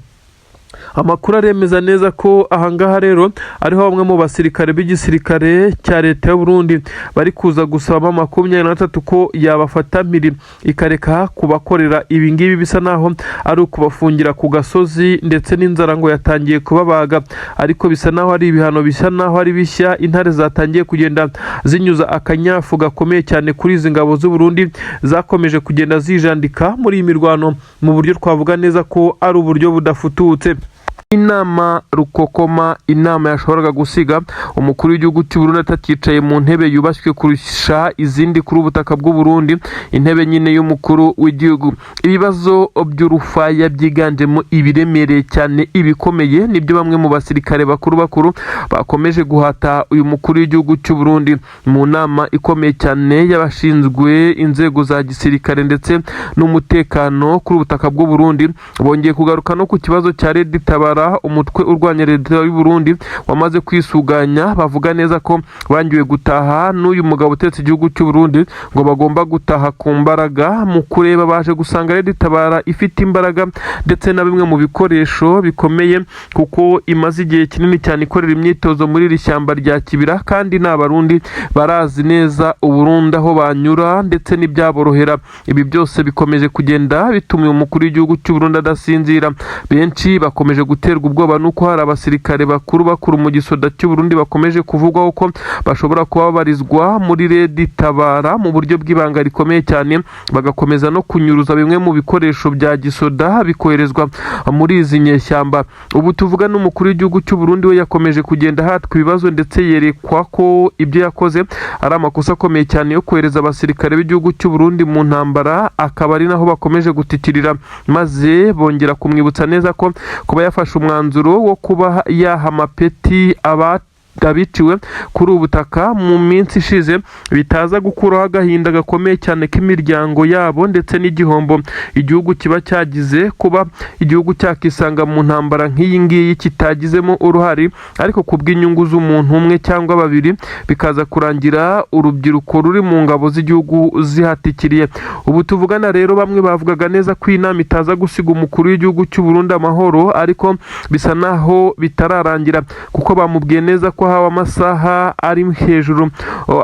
Amakuru aremeza neza ko ahangaha rero ariho bamwe mu basirikare b'igisirikare cya leta y'u Burundi bari kuza gusaba M23 ko yabafata mpiri, ikareka kubakorera ibi ngibi bisa naho ari ukubafungira ku gasozi, ndetse n'inzara ngo yatangiye kubabaga. Ariko bisa naho ari ibihano bisa naho ari bishya intare zatangiye kugenda zinyuza akanyafu gakomeye cyane kuri izi ngabo z'u Burundi zakomeje kugenda zijandika muri iyi mirwano mu buryo twavuga neza ko ari uburyo budafututse. Inama rukokoma, inama yashoboraga gusiga umukuru w'igihugu cy'u Burundi atakicaye mu ntebe yubashywe kurusha izindi kuri ubutaka bw'u Burundi, intebe nyine y'umukuru w'igihugu. Ibibazo by'urufaya byiganjemo ibiremereye cyane, ibikomeye, nibyo bamwe mu basirikare bakuru bakuru bakomeje guhata uyu mukuru w'igihugu cy'u Burundi mu nama ikomeye cyane y'abashinzwe inzego za gisirikare ndetse n'umutekano kuri ubutaka bw'u Burundi. Bongeye kugaruka no ku kibazo cya Red Tabara, umutwe urwanya leta y'u Burundi wamaze kwisuganya. Bavuga neza ko bangiwe gutaha n'uyu mugabo utetse igihugu cy'u Burundi, ngo bagomba gutaha ku mbaraga. Mu kureba baje gusanga Red Tabara ifite imbaraga ndetse na bimwe mu bikoresho bikomeye, kuko imaze igihe kinini cyane ikorera imyitozo muri iri shyamba rya Kibira, kandi ni Abarundi barazi neza Uburundi aho banyura ndetse n'ibyaborohera. Ibi byose bikomeje kugenda bituma uyu mukuru w'igihugu cy'u Burundi adasinzira. Benshi bakomeje gutera Guterwa ubwoba nuko hari abasirikare bakuru bakuru mu gisoda cy'u Burundi bakomeje kuvugwaho ko bashobora kuba babarizwa muri Red Tabara mu buryo bw'ibanga rikomeye cyane, bagakomeza no kunyuruza bimwe mu bikoresho bya gisoda bikoherezwa muri izi nyeshyamba. Ubu tuvuga n'umukuru w'igihugu cy'u Burundi we yakomeje kugenda ahatwa ibibazo, ndetse yerekwa ko ibyo yakoze ari amakosa akomeye cyane yo kohereza abasirikare b'igihugu cy'u Burundi mu ntambara, akaba ari naho bakomeje gutikirira, maze bongera kumwibutsa neza ko kuba yafashe umwanzuro wo kuba yaha amapeti abiciwe kuri ubu butaka mu minsi ishize bitaza gukuraho agahinda gakomeye cyane k'imiryango yabo, ndetse n'igihombo igihugu kiba cyagize kuba igihugu cyakisanga mu ntambara nk'iyi ngiyi kitagizemo uruhare, ariko ku bw'inyungu z'umuntu umwe cyangwa babiri bikaza kurangira urubyiruko ruri mu ngabo z'igihugu zihatikiriye. Ubu tuvugana rero, bamwe bavugaga neza ko iyi nama itaza gusiga umukuru w'igihugu cy'u Burundi amahoro, ariko bisa naho bitararangira, kuko bamubwiye neza ko hawe amasaha ari hejuru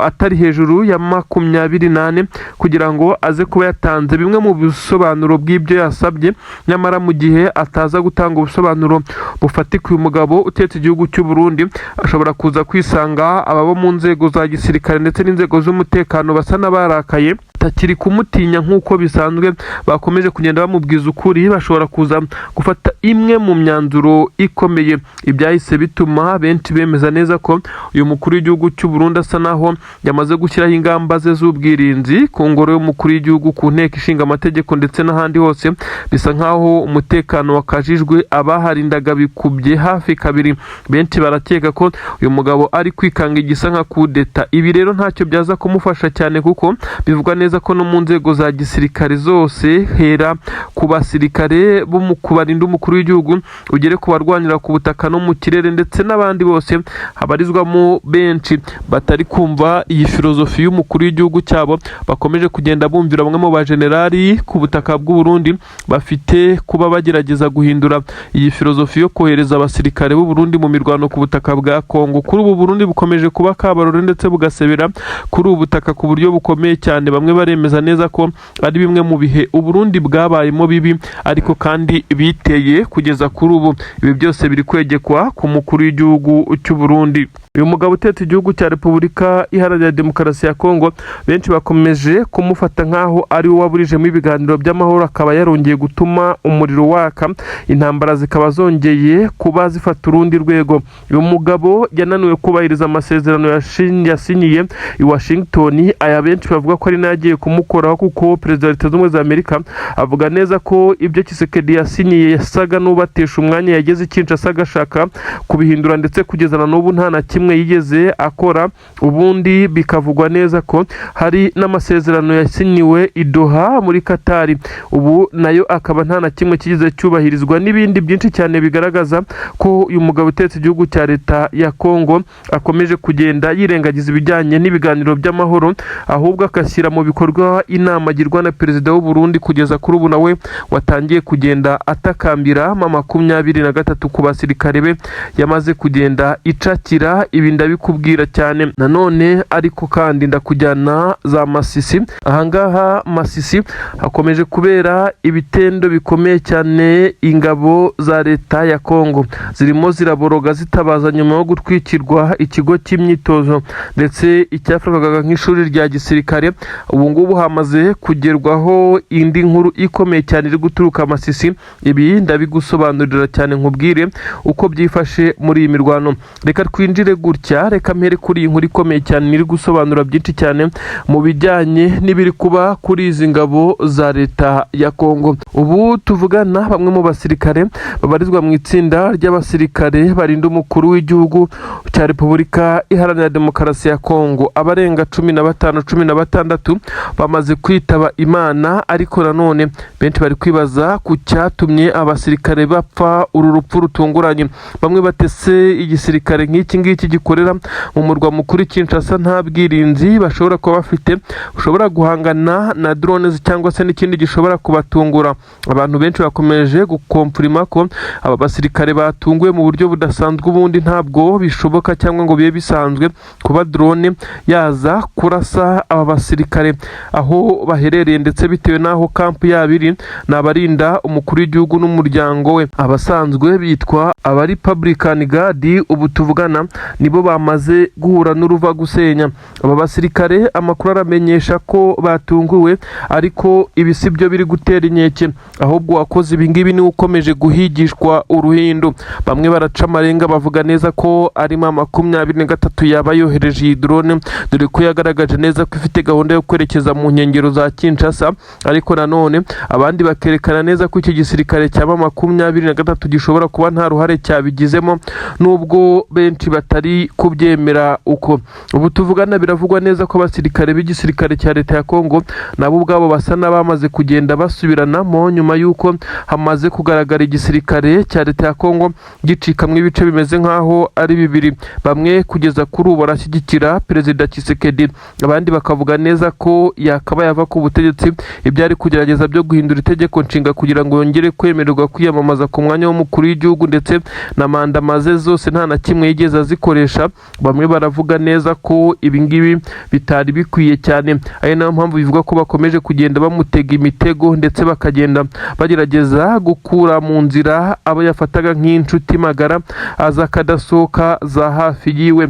atari hejuru ya 24 kugira ngo aze kuba yatanze bimwe mu bisobanuro bw'ibyo yasabye. Nyamara mu gihe ataza gutanga ubusobanuro bufatika, uyu mugabo utetse igihugu cy'u Burundi ashobora kuza kwisanga ababo mu nzego za gisirikare ndetse n'inzego z'umutekano basa n'abarakaye, batakiri kumutinya nk'uko bisanzwe, bakomeje kugenda bamubwiza ukuri, bashobora kuza gufata imwe mu myanzuro ikomeye. Ibyahise bituma benshi bemeza neza ko uyu mukuru w'igihugu cy'u Burundi asa naho yamaze gushyiraho ingamba ze z'ubwirinzi ku ngoro y'umukuru w'igihugu, ku nteko ishinga amategeko ndetse n'ahandi hose. Bisa nkaho umutekano wakajijwe, abaharindaga bikubye hafi kabiri. Benshi barakeka ko uyu mugabo ari kwikanga igisa nka kudeta. Ibi rero ntacyo byaza kumufasha cyane, kuko bivugwa neza ko no mu nzego za gisirikare zose, hera ku basirikare bo mu kubarinda umukuru w'igihugu, ugere ku barwanira ku butaka no mu kirere, ndetse n'abandi bose habarizwamo benshi batari kumva iyi filozofi y'umukuru w'igihugu cyabo, bakomeje kugenda bumvira bamwe mu bajenerali ku butaka bw'u Burundi bafite kuba bagerageza guhindura iyi filozofi yo kohereza abasirikare b'u Burundi mu mirwano ku butaka bwa Kongo. Kuri ubu Burundi bukomeje kuba kabarore ndetse bugasebera kuri ubu butaka ku buryo bukomeye cyane. Bamwe baremeza neza ko ari bimwe mu bihe u Burundi bwabayemo bibi, ariko kandi biteye kugeza kuri ubu. Ibi byose biri kwegekwa ku mukuru w'igihugu cy'u Burundi. Uyu mugabo utetse igihugu cya Repubulika Iharanira Demokarasi ya Kongo, benshi bakomeje kumufata nk'aho ari we waburijemo ibiganiro by'amahoro, akaba yarongeye gutuma umuriro waka, intambara zikaba zongeye kuba zifata urundi rwego. Uyu mugabo yananiwe kubahiriza amasezerano yasinyiye i Washington. Aya benshi bavuga ko ari nayo agiye kumukoraho, kuko perezida wa Leta Zunze Ubumwe za Amerika avuga neza ko ibyo Tshisekedi yasinyiye yasaga n'ubatesha umwanya, yageze i Kinshasa agashaka kubihindura, ndetse kugeza na n'ubu nta na kimwe yigeze akora. Ubundi bikavugwa neza ko hari n'amasezerano yasinyiwe i Doha muri Katari, ubu nayo akaba nta na kimwe kigeze cyubahirizwa, n'ibindi byinshi cyane bigaragaza ko uyu mugabo utetse igihugu cya leta ya Kongo akomeje kugenda yirengagiza ibijyanye n'ibiganiro by'amahoro, ahubwo agashyira mu bikorwa inama agirwa na perezida w'u Burundi, kugeza kuri ubu nawe watangiye kugenda atakambira M23 ku basirikare be yamaze kugenda icakira. Ibi ndabikubwira cyane nanone, ariko kandi ndakujyana za Masisi. Ahangaha Masisi hakomeje kubera ibitendo bikomeye cyane. Ingabo za leta ya Kongo zirimo ziraboroga zitabaza nyuma yo gutwikirwa ikigo cy'imyitozo, ndetse icyafatwaga nk'ishuri rya gisirikare. Ubu ngubu hamaze kugerwaho indi nkuru ikomeye cyane iri guturuka Masisi. Ibi ndabigusobanurira cyane, nkubwire uko byifashe muri iyi mirwano. Reka twinjire gutya, reka mpere kuri iyi nkuru ikomeye cyane iri gusobanura byinshi cyane mu bijyanye n'ibiri kuba kuri izi ngabo za leta ya Kongo. Ubu tuvugana, bamwe mu basirikare babarizwa mu itsinda ry'abasirikare barinda umukuru w'igihugu cya Repubulika Iharanira Demokarasi ya Kongo, abarenga 15, 16 bamaze kwitaba Imana. Ariko nanone benshi bari kwibaza ku cyatumye abasirikare bapfa uru rupfu rutunguranye. Bamwe batese igisirikare nk'iki ngiki gikorera mu murwa mukuru Kinshasa nta bwirinzi bashobora kuba bafite ushobora guhangana na drones cyangwa se n'ikindi gishobora kubatungura. Abantu benshi bakomeje gukomfirima ko aba basirikare batunguwe mu buryo budasanzwe. Ubundi ntabwo bishoboka cyangwa ngo bibe bisanzwe kuba drone yaza kurasa aba basirikare aho baherereye, ndetse bitewe n'aho camp yabo iri. Ni abarinda umukuru w'igihugu n'umuryango we, abasanzwe bitwa aba Republican Guard. Ubu tuvugana nibo bamaze guhura n'uruva gusenya. Aba basirikare, amakuru aramenyesha ko batunguwe, ariko ibi si byo biri gutera inkeke, ahubwo uwakoze ibi ngibi niwe ukomeje guhigishwa uruhindu. Bamwe baraca amarenga, bavuga neza ko arimo 23 yaba yohereje iyi drone, dore ko yagaragaje neza ko ifite gahunda yo kwerekeza mu nkengero za Kinshasa. Ariko nanone abandi bakerekana neza ko iki gisirikare cya 23 gishobora kuba nta ruhare cyabigizemo, nubwo benshi batari kubyemera uko. Ubu tuvugana biravugwa neza ko abasirikare b'igisirikare cya leta ya Kongo nabo ubwabo basa n'abamaze kugenda basubiranamo, nyuma y'uko hamaze kugaragara igisirikare cya leta ya Kongo gicikamo ibice bimeze nk'aho ari bibiri. Bamwe kugeza kuri ubu barashyigikira Perezida Tshisekedi, abandi bakavuga neza ko yakabaye ava ku butegetsi, ibyo ari kugerageza byo guhindura itegeko nshinga kugira ngo yongere kwemererwa kwiyamamaza ku mwanya w'umukuru w'igihugu, ndetse na manda amaze zose nta na kimwe yigeze azikoresha. Bamwe baravuga neza ko ibi ngibi bitari bikwiye cyane, ari nayo mpamvu bivuga ko bakomeje kugenda bamutega imitego, ndetse bakagenda bagerageza gukura mu nzira abo yafataga nk'inshuti magara aza akadasohoka za hafi yiwe.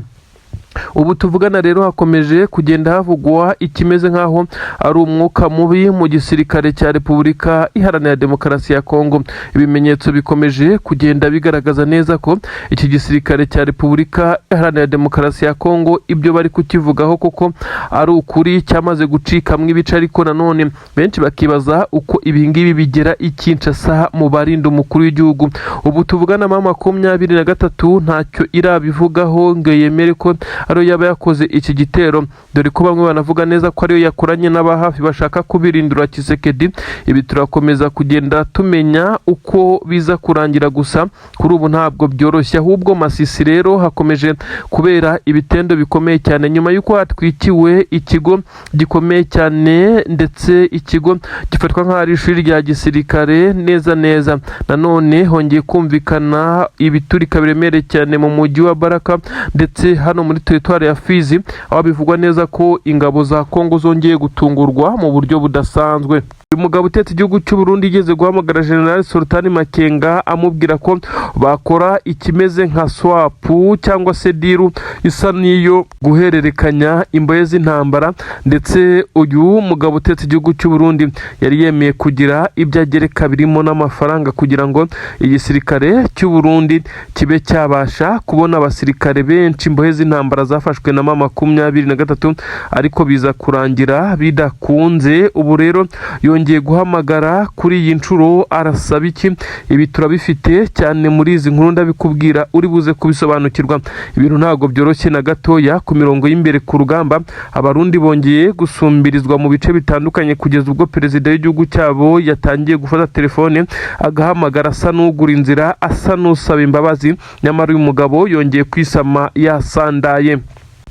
Ubu tuvugana rero hakomeje kugenda havugwa ikimeze nk'aho ari umwuka mubi mu gisirikare cya Repubulika Iharanira Demokarasi ya Kongo. Ibimenyetso bikomeje kugenda bigaragaza neza ko iki gisirikare cya Repubulika Iharanira Demokarasi ya Kongo, ibyo bari kukivugaho kuko ari ukuri, cyamaze gucikamo ibice. Ariko nanone benshi bakibaza uko ibi ngibi bigera i Kinshasa mu barinda umukuru w'igihugu. Ubu tuvugana 23 ntacyo irabivugaho ngo yemere ko ariyo yaba yakoze iki gitero, dore ko bamwe banavuga neza ko ariyo yakoranye n'aba hafi bashaka kubirindura Tshisekedi. Ibi turakomeza kugenda tumenya uko biza kurangira, gusa kuri ubu ntabwo byoroshye. Ahubwo Masisi rero hakomeje kubera ibitendo bikomeye cyane, nyuma y'uko hatwikiwe ikigo gikomeye cyane, ndetse ikigo gifatwa nk'aho ari ishuri rya gisirikare neza neza. Nanone hongeye kumvikana ibiturika biremereye cyane mu mujyi wa Baraka, ndetse hano muri teritwari ya Fizi, aho bivugwa neza ko ingabo za Kongo zongeye gutungurwa mu buryo budasanzwe. Uyu mugabo utetse igihugu cy'u Burundi yigeze guhamagara General Sultani Makenga, amubwira ko bakora ikimeze nka swap cyangwa se deal isa n'iyo guhererekanya imbohe z'intambara, ndetse uyu mugabo utetse igihugu cy'u Burundi yari yemeye kugira ibyo agereka birimo n'amafaranga kugira ngo igisirikare cy'u Burundi kibe cyabasha kubona abasirikare benshi, imbohe z'intambara zafashwe na 23, ariko biza kurangira bidakunze. Ubu rero yongeye guhamagara kuri iyi nshuro, arasaba iki? Ibi turabifite cyane muri izi nkuru, ndabikubwira uri buze kubisobanukirwa. Ibintu ntabwo byoroshye na gatoya ku mirongo y'imbere ku rugamba. Abarundi bongeye gusumbirizwa mu bice bitandukanye, kugeza ubwo perezida w'igihugu cyabo yatangiye gufata telefone agahamagara asa n'ugura inzira, asa n'usaba imbabazi. Nyamara uyu mugabo yongeye kwisama yasandaye.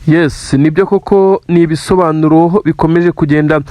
Yes, nibyo koko, ni ibisobanuro bikomeje kugenda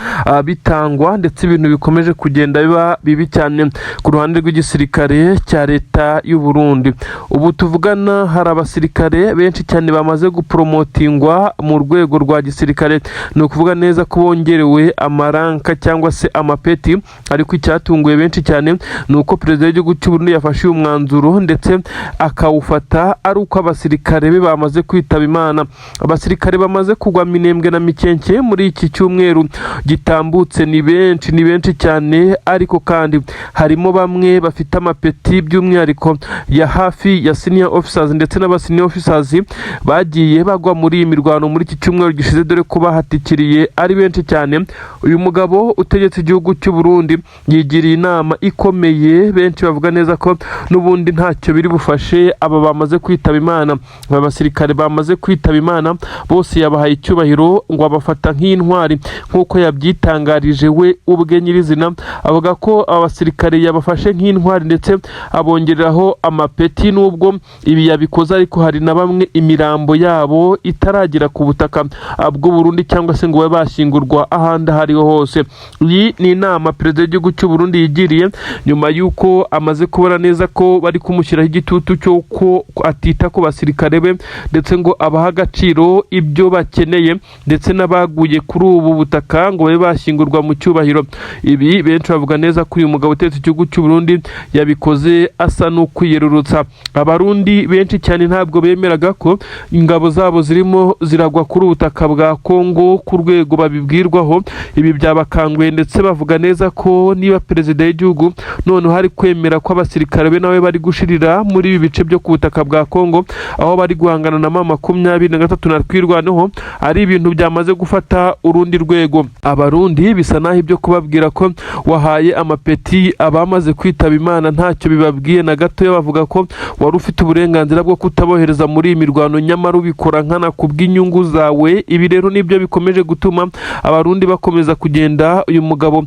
bitangwa, ndetse ibintu bikomeje kugenda biba bibi cyane ku ruhande rw'igisirikare cya leta y'u Burundi. Ubu tuvugana hari abasirikare benshi cyane bamaze guporomotingwa mu rwego rwa gisirikare, ni ukuvuga neza ko bongerewe amaranka cyangwa se amapeti. Ariko icyatunguye benshi cyane ni uko perezida w'igihugu cy'u Burundi yafashe uyu mwanzuro, ndetse akawufata ari uko abasirikare be bamaze kwitaba Imana. Abasirikare bamaze kugwa Minembwe na Mikenke muri iki cyumweru gitambutse ni benshi, ni benshi cyane. Ariko kandi harimo bamwe bafite amapeti by'umwihariko ya hafi ya senior officers, ndetse n'aba senior officers bagiye bagwa muri iyi mirwano muri iki cyumweru gishize, dore ko bahatikiriye ari benshi cyane. Uyu mugabo utegetse igihugu cy'u Burundi yigiriye inama ikomeye, benshi bavuga neza ko n'ubundi ntacyo biri bufashe aba bamaze kwitaba Imana, aba basirikare bamaze kwitaba Imana. Bose yabahaye icyubahiro, ngo abafata nk'intwari nk'uko yabyitangarije we ubwe nyirizina. Avuga ko aba basirikare yabafashe nk'intwari ndetse abongereraho amapeti. Nubwo ibi yabikoze ariko, hari na bamwe imirambo yabo itaragera ku butaka bw'u Burundi cyangwa se ngo babe bashyingurwa ahandi aho ariho hose. Iyi ni inama perezida w'igihugu cy'u Burundi yigiriye nyuma y'uko amaze kubona neza ko bari kumushyiraho igitutu cy'uko atita ku basirikare be ndetse ngo abahe agaciro ibyo bakeneye, ndetse n'abaguye kuri ubu butaka ngo babe bashyingurwa mu cyubahiro. Ibi benshi bavuga neza ko uyu mugabo utetse igihugu cy'u Burundi yabikoze asa n'ukwiyerurutsa. Abarundi benshi cyane ntabwo bemeraga ko ingabo zabo zirimo ziragwa kuri ubutaka bwa Kongo ku rwego babibwirwaho. Ibi byabakanguye, ndetse bavuga neza ko niba perezida w'igihugu noneho ari kwemera ko abasirikare be nawe bari gushirira muri ibi bice byo ku butaka bwa Kongo, aho bari guhangana na M23 na Twirwaneho, ari ibintu byamaze gufata urundi rwego. Abarundi bisa naho ibyo kubabwira ko wahaye amapeti abamaze kwitaba Imana ntacyo bibabwiye na gatoya. Bavuga ko wari ufite uburenganzira bwo kutabohereza muri iyi mirwano, nyamara ubikora nkana ku bw'inyungu zawe. Ibi rero nibyo bikomeje gutuma Abarundi bakomeza kugenda uyu mugabo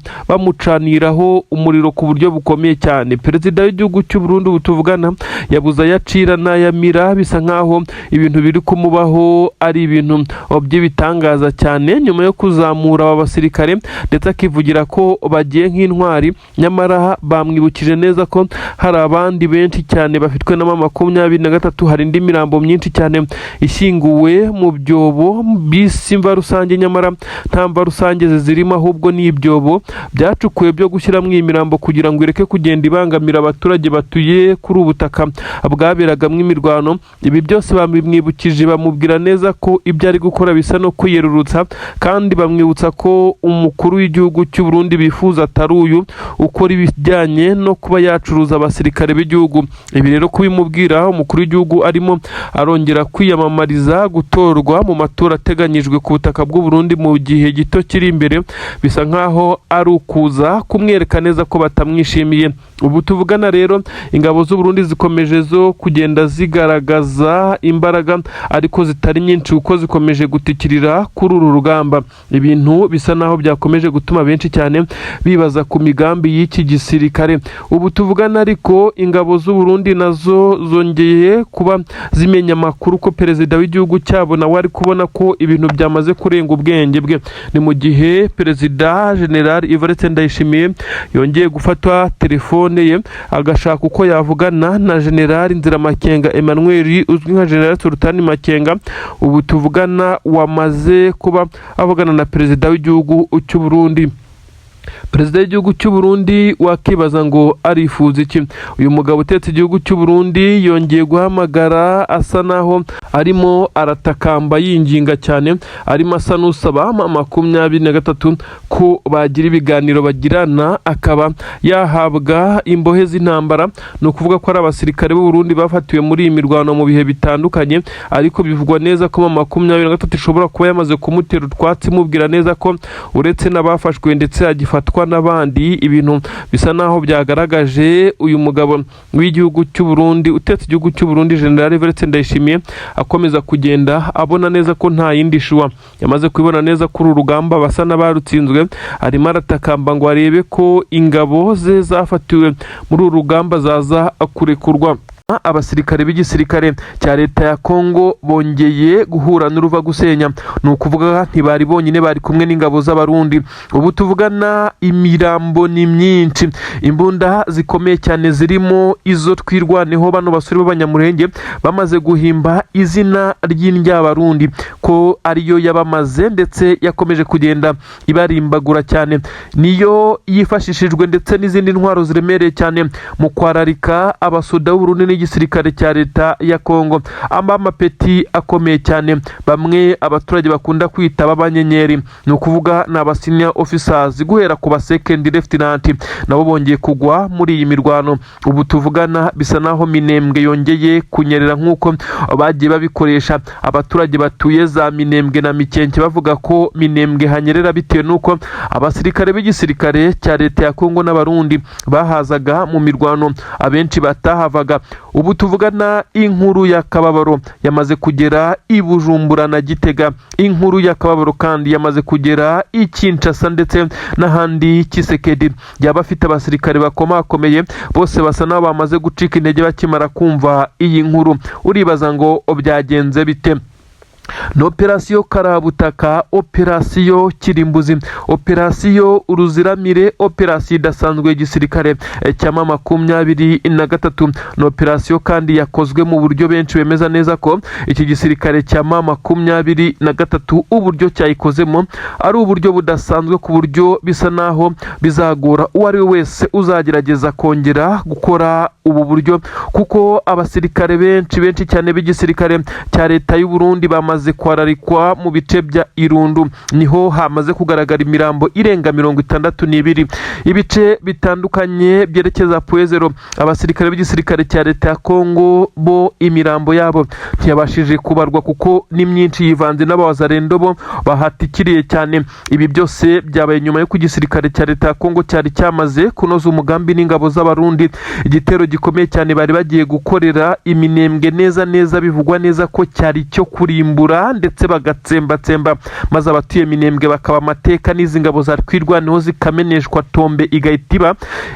bamucaniraho umuriro ku buryo bukomeye cyane. Perezida w'igihugu cy'u Burundi ubu tuvugana yabuze ayacira n'ayamira. Bisa nkaho ibintu biri kumubaho ari ibintu by'ibitangaza cyane, nyuma yo kuzamura aba basirikare ndetse akivugira ko bagiye nk'intwari, nyamara bamwibukije neza ko hari abandi benshi cyane bafitwe na M23. Hari indi mirambo myinshi cyane ishyinguwe mu byobo bisi imva rusange, nyamara nta mva rusange zizirimo, ahubwo ni ibyobo byacukuwe byo gushyiramo iyi mirambo kugira ngo ireke kugenda ibangamira abaturage batuye kuri ubu butaka bwaberagamo imirwano. Ibi byose bamwibukije, bamubwira neza ko ibyo ari gukora bisa no kwiyerurutsa, kandi bamwibutsa ko umukuru w'igihugu cy'u Burundi bifuza atari uyu ukora ibijyanye no kuba yacuruza abasirikare b'igihugu. Ibi rero kubimubwira umukuru w'igihugu arimo arongera kwiyamamariza gutorwa mu matora ateganyijwe ku butaka bw'u Burundi mu gihe gito kiri imbere, bisa nkaho ari ukuza kumwereka neza ko batamwishimiye. Ubu tuvugana rero, ingabo z'u Burundi zikomeje zo kugenda zigaragaza imbaraga, ariko zitari nyinshi, kuko zikomeje gutikirira kuri uru rugamba. Ibintu bisa naho byakomeje gutuma benshi cyane bibaza ku migambi y'iki gisirikare. Ubu tuvugana ariko, ingabo z'u Burundi nazo zongeye kuba zimenya amakuru ko perezida w'igihugu cyabo nawe ari kubona ko ibintu byamaze kurenga ubwenge bwe. Ni mu gihe perezida General Evariste Ndayishimiye yongeye gufata telefone ye, agashaka uko yavugana na General Nziramakenga Emmanuel uzwi nka General Sultani Makenga, ubu tuvugana wamaze kuba avugana na perezida w'igihugu cy'u Burundi. Perezida w'igihugu cy'u Burundi wakibaza ngo arifuza iki? Uyu mugabo utetse igihugu cy'u Burundi yongeye guhamagara asa naho arimo aratakamba, yinginga cyane, arimo asa n'usaba M23 ko bagira ibiganiro bagirana, akaba yahabwa imbohe z'intambara. Ni ukuvuga ko ari abasirikare b'u Burundi bafatiwe muri iyi mirwano mu bihe bitandukanye, ariko bivugwa neza ko M23 ishobora kuba yamaze kumutera utwatsi, imubwira neza ko uretse n'abafashwe ndetse hagifatwa n'abandi. Ibintu bisa naho byagaragaje uyu mugabo w'igihugu cy'u Burundi, utetse igihugu cy'u Burundi, General Evariste Ndayishimiye, akomeza kugenda abona neza ko nta yindi shuwa. Yamaze kubibona neza ko uru rugamba basa n'abarutsinzwe. Arimo aratakamba ngo arebe ko ingabo ze zafatiwe muri uru rugamba zaza kurekurwa. Abasirikare b'igisirikare cya leta ya Kongo bongeye guhura n'uruva gusenya. Ni ukuvuga ntibari bonyine, bari kumwe n'ingabo z'Abarundi. Ubu tuvugana imirambo ni myinshi, imbunda zikomeye cyane zirimo izo Twirwaneho, bano basore b'Abanyamurenge bamaze guhimba izina ry'indyabarundi ko ariyo yabamaze, ndetse yakomeje kugenda ibarimbagura cyane, niyo yifashishijwe, ndetse n'izindi ntwaro ziremereye cyane mu kwararika abasoda b'Uburundi n'igisirikare cya leta ya Kongo. Amba amapeti akomeye cyane, bamwe abaturage bakunda kwita b'abanyenyeri, ni ukuvuga ni aba senior officers guhera ku ba second lieutenant, nabo bongeye kugwa muri iyi mirwano. Ubu tuvugana bisa naho Minembwe yongeye kunyerera nk'uko bagiye babikoresha. Abaturage batuye za Minembwe na Mikenke bavuga ko Minembwe hanyerera bitewe n'uko abasirikare b'igisirikare cya leta ya Kongo n'Abarundi bahazaga mu mirwano, abenshi batahavaga. Ubu tuvugana, inkuru y'akababaro yamaze kugera i Bujumbura na Gitega. Inkuru y'akababaro kandi yamaze kugera i Kinshasa ndetse n'ahandi. Tshisekedi yaba afite abasirikare bakomakomeye, bose basa n'aho bamaze gucika intege bakimara kumva iyi nkuru. Uribaza ngo byagenze bite? Ni operasiyo karabutaka, operasiyo kirimbuzi, operasiyo uruziramire, operasiyo idasanzwe y'igisirikare cya M23. Ni operasiyo kandi yakozwe mu buryo benshi bemeza neza ko iki gisirikare cya M23 uburyo cyayikozemo ari uburyo budasanzwe, ku buryo bisa naho bizagora uwo ari we wese uzagerageza kongera gukora ubu buryo, kuko abasirikare benshi benshi cyane b'igisirikare cya leta y'u Burundi bamaze kwararikwa mu bice bya Irundu. Niho hamaze kugaragara imirambo irenga 62. Ibice bitandukanye byerekeza Point Zéro, abasirikare b'igisirikare cya leta ya Kongo bo imirambo yabo ntiyabashije kubarwa kuko ni myinshi, yivanze n'abawazalendo bo bahatikiriye cyane. Ibi byose byabaye nyuma y'uko igisirikare cya leta ya Kongo cyari cyamaze kunoza umugambi n'ingabo z'Abarundi, igitero gikomeye cyane bari bagiye gukorera Iminembwe neza neza. Bivugwa neza ko cyari cyo kurimbura ndetse bagatsembatsemba, maze abatuye Minembwe bakaba amateka, n'izi ngabo za Twirwaneho zikameneshwa, tombe igahita iba,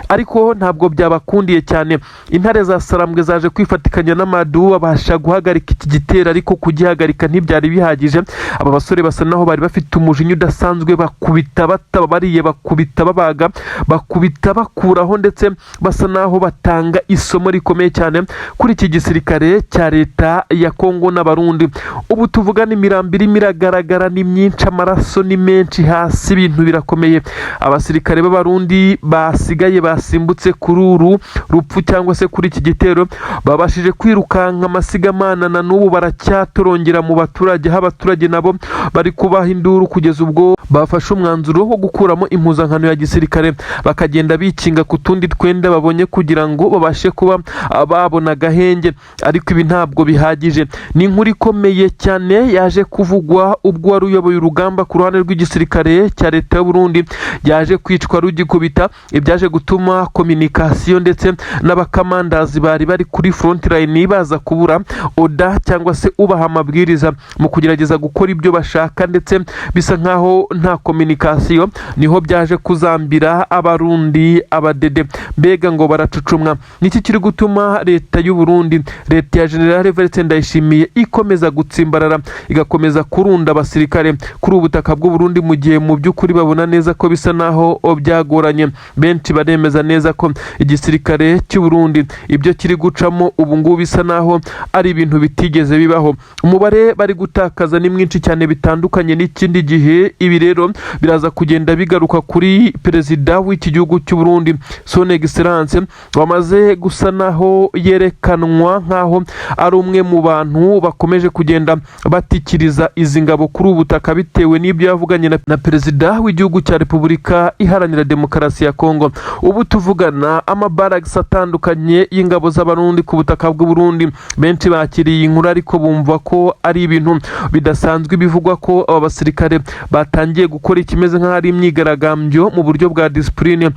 ariko ntabwo byabakundiye cyane. Intare za Sarambwe zaje kwifatikanya n'amadu, babasha guhagarika iki gitero, ariko kugihagarika ntibyari bihagije. Aba basore basa naho bari bafite umujinya udasanzwe, bakubita batababariye, bakubita babaga, bakubita bakuraho, ndetse basa naho batanga isomo rikomeye cyane kuri iki gisirikare cya leta ya Kongo n'Abarundi. Ubu tuvugana, imirambo irimo iragaragara ni myinshi, amaraso ni menshi hasi, ibintu birakomeye. Abasirikare b'Abarundi basigaye basimbutse kuri uru rupfu cyangwa se kuri iki gitero babashije kwirukanka amasigamana, na n'ubu baracyatorongera mu baturage, aho abaturage nabo bari kubaha induru, kugeza ubwo bafashe umwanzuro wo gukuramo impuzankano ya gisirikare, bakagenda bikinga ku tundi twenda babonye kugira ngo babashe kuba babona agahenge, ariko ibi ntabwo bihagije. Ni inkuru ikomeye cyane yaje kuvugwa ubwo wari uyoboye urugamba ku ruhande rw'igisirikare cya leta y'u Burundi yaje kwicwa rugikubita, ibyaje gutuma communication ndetse n'abakamandazi bari bari kuri front line baza kubura order cyangwa se ubaha amabwiriza mu kugerageza gukora ibyo bashaka, ndetse bisa nkaho nta communication. Niho byaje kuzambira Abarundi, abadede mbega ngo baracucumwa. Niki kiri gutuma leta y'u Burundi, leta ya General Evariste Ndayishimiye, ikomeza gutsimbarara, igakomeza kurunda abasirikare kuri ubu butaka bw'u Burundi, mu gihe mu by'ukuri babona neza ko bisa naho byagoranye? Benshi baremeza neza ko igisirikare cy'u Burundi ibyo kiri gucamo ubu ngubu bisa naho ari ibintu bitigeze bibaho. Umubare bari gutakaza ni mwinshi cyane bitandukanye n'ikindi gihe. Ibi rero biraza kugenda bigaruka kuri perezida w'iki gihugu cy'u Burundi, Son Excellence, wamaze gusa naho yerekanwa nk'aho ari umwe mu bantu bakomeje kugenda batikiriza izi ngabo kuri ubu butaka, bitewe n'ibyo yavuganye na perezida w'igihugu cya Repubulika Iharanira Demokarasi ya Kongo. Ubu tuvugana, amabaragisi atandukanye y'ingabo z'Abarundi ku butaka bw'u Burundi, benshi bakiriye iyi nkuru, ariko bumva ko ari ibintu bidasanzwe. Bivugwa ko aba basirikare batangiye gukora ikimeze nk'aho ari imyigaragambyo mu buryo bwa discipline.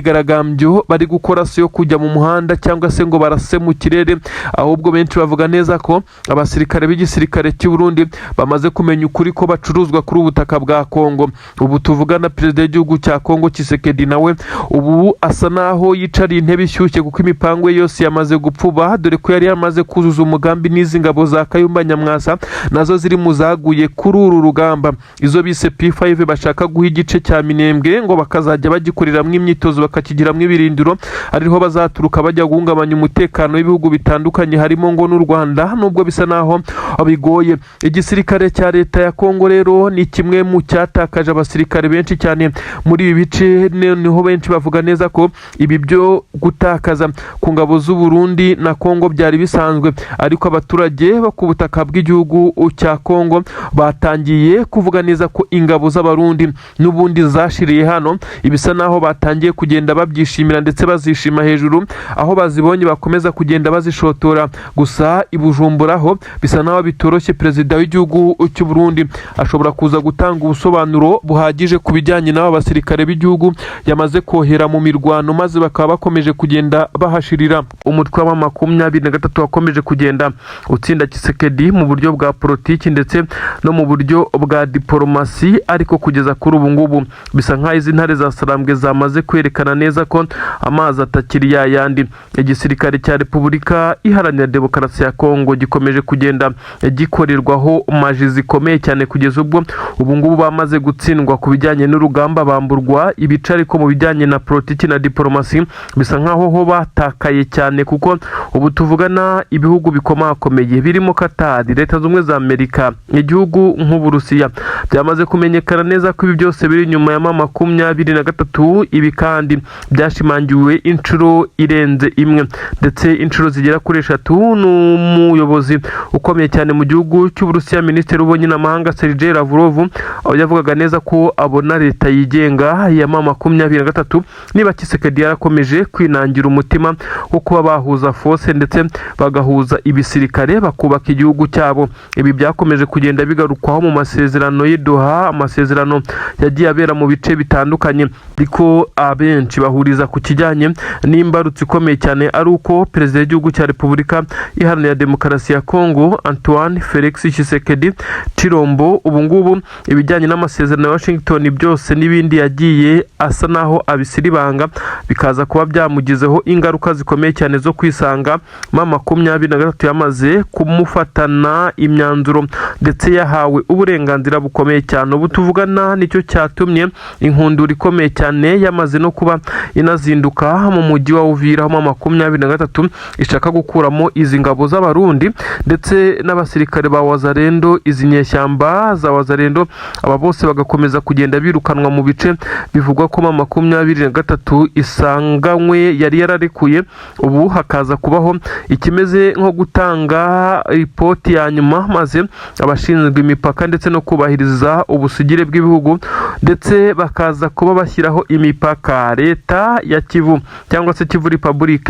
Imyigaragambyo bari gukora si yo kujya mu muhanda cyangwa se ngo barase mu kirere, ahubwo benshi bavuga neza ko abasirikare b'igisirikare cy'u Burundi bamaze kumenya ukuri ko bacuruzwa kuri ubu butaka bwa Kongo. Ubu tuvugana, perezida w'igihugu cya Kongo Tshisekedi nawe ubu asa naho yicariye intebe ishyushye, kuko imipango ye yose yamaze gupfuba, dore ko yari yamaze kuzuza umugambi n'izi ngabo za Kayumba Nyamwasa nazo ziri mu zaguye kuri uru rugamba, izo bise P5, bashaka guha igice cya Minembwe ngo bakazajya bagikoreramo imyitozo, bakakigiramo ibirindiro, ariho bazaturuka bajya guhungabanya umutekano w'ibihugu bitandukanye, harimo ngo n'u Rwanda, nubwo bisa naho bigoye. Igisirikare cya leta ya Kongo rero ni kimwe mu cyatakaje abasirikare benshi cyane muri ibi bice. Niho benshi bavuga neza ko ibi byo gutakaza ku ngabo z'u Burundi na Kongo byari bisanzwe, ariko abaturage bo ku butaka bw'igihugu cya Kongo batangiye kuvuga neza ko ingabo z'Abarundi n'ubundi zashiriye hano. Ibisa naho batangiye kugenda babyishimira ndetse bazishima hejuru, aho bazibonye bakomeza kugenda bazishotora. Gusa i Bujumbura ho bisa naho bitoroshye. Perezida Perezida w'igihugu cy'u Burundi ashobora kuza gutanga ubusobanuro buhagije ku bijyanye n'aba basirikare b'igihugu yamaze kohera mu mirwano, maze bakaba bakomeje kugenda bahashirira. Umutwe wa 23 wakomeje kugenda utsinda Tshisekedi mu buryo bwa politiki ndetse no mu buryo bwa diporomasi, ariko kugeza kuri ubu ngubu bisa nk'aho izi ntare za Sarambwe zamaze kwerekana neza ko amazi atakiri yayandi. Igisirikare cya Repubulika Iharanira Demokarasi ya Kongo gikomeje kugenda gikorerwaho maji zikomeye cyane, kugeza ubwo ubu ngubu bamaze gutsindwa ku bijyanye n'urugamba, bamburwa ibice, ariko mu bijyanye na politiki na diporomasi bisa nk'aho ho batakaye cyane, kuko ubu tuvugana ibihugu bikomakomeye birimo Katari, Leta Zunze Ubumwe za Amerika, igihugu nk'Uburusiya byamaze kumenyekana neza ko ibi byose biri inyuma ya 23. Ibi kandi byashimangiwe inshuro irenze imwe, ndetse inshuro zigera kuri eshatu, n'umuyobozi ukomeye cyane mu gihugu cy'Uburusiya, Minisitiri w'Ububanyi n'Amahanga Sergei Lavrov, aho yavugaga neza ko abona leta yigenga ya 23 niba Tshisekedi yarakomeje kwinangira umutima wo kuba bahuza force ndetse bagahuza ibisirikare bakubaka igihugu cyabo. Ibi byakomeje kugenda bigarukwaho mu masezerano y'i Doha, amasezerano yagiye abera mu bice bitandukanye, ariko abenshi bahuriza ku kijyanye n'imbarutso ikomeye cyane ari uko perezida w'igihugu cya Repubulika Iharanira Demokarasi ya Kongo Antoine Felix Tshisekedi Tshilombo ubu ngubu ibijyanye n'amasezerano ya Washington byose n'ibindi yagiye asa naho abisiribanga, bikaza kuba byamugizeho ingaruka zikomeye cyane zo kwisanga 23 yamaze kumufatana imyanzuro ndetse yahawe uburenganzira bukomeye cyane. Ubu tuvugana nicyo cyatumye inkundura ikomeye cyane yamaze no kuba inazinduka mu mujyi wa Uvira, aho 23 ishaka gukuramo izi ngabo z'Abarundi ndetse n'abasirikare ba Wazalendo, izi nyeshyamba za Wazalendo, aba bose bagakomeza kugenda birukanwa mu bice bivugwa ko 23 isanganywe yari yararekuye. Ubu hakaza kubaho ikimeze nko gutanga ripoti ya nyuma, maze abashinzwe imipaka ndetse no kubahiriza ubusugire bw'ibihugu ndetse bakaza kuba bashyiraho imipaka. Leta ya Kivu cyangwa se Kivu Republic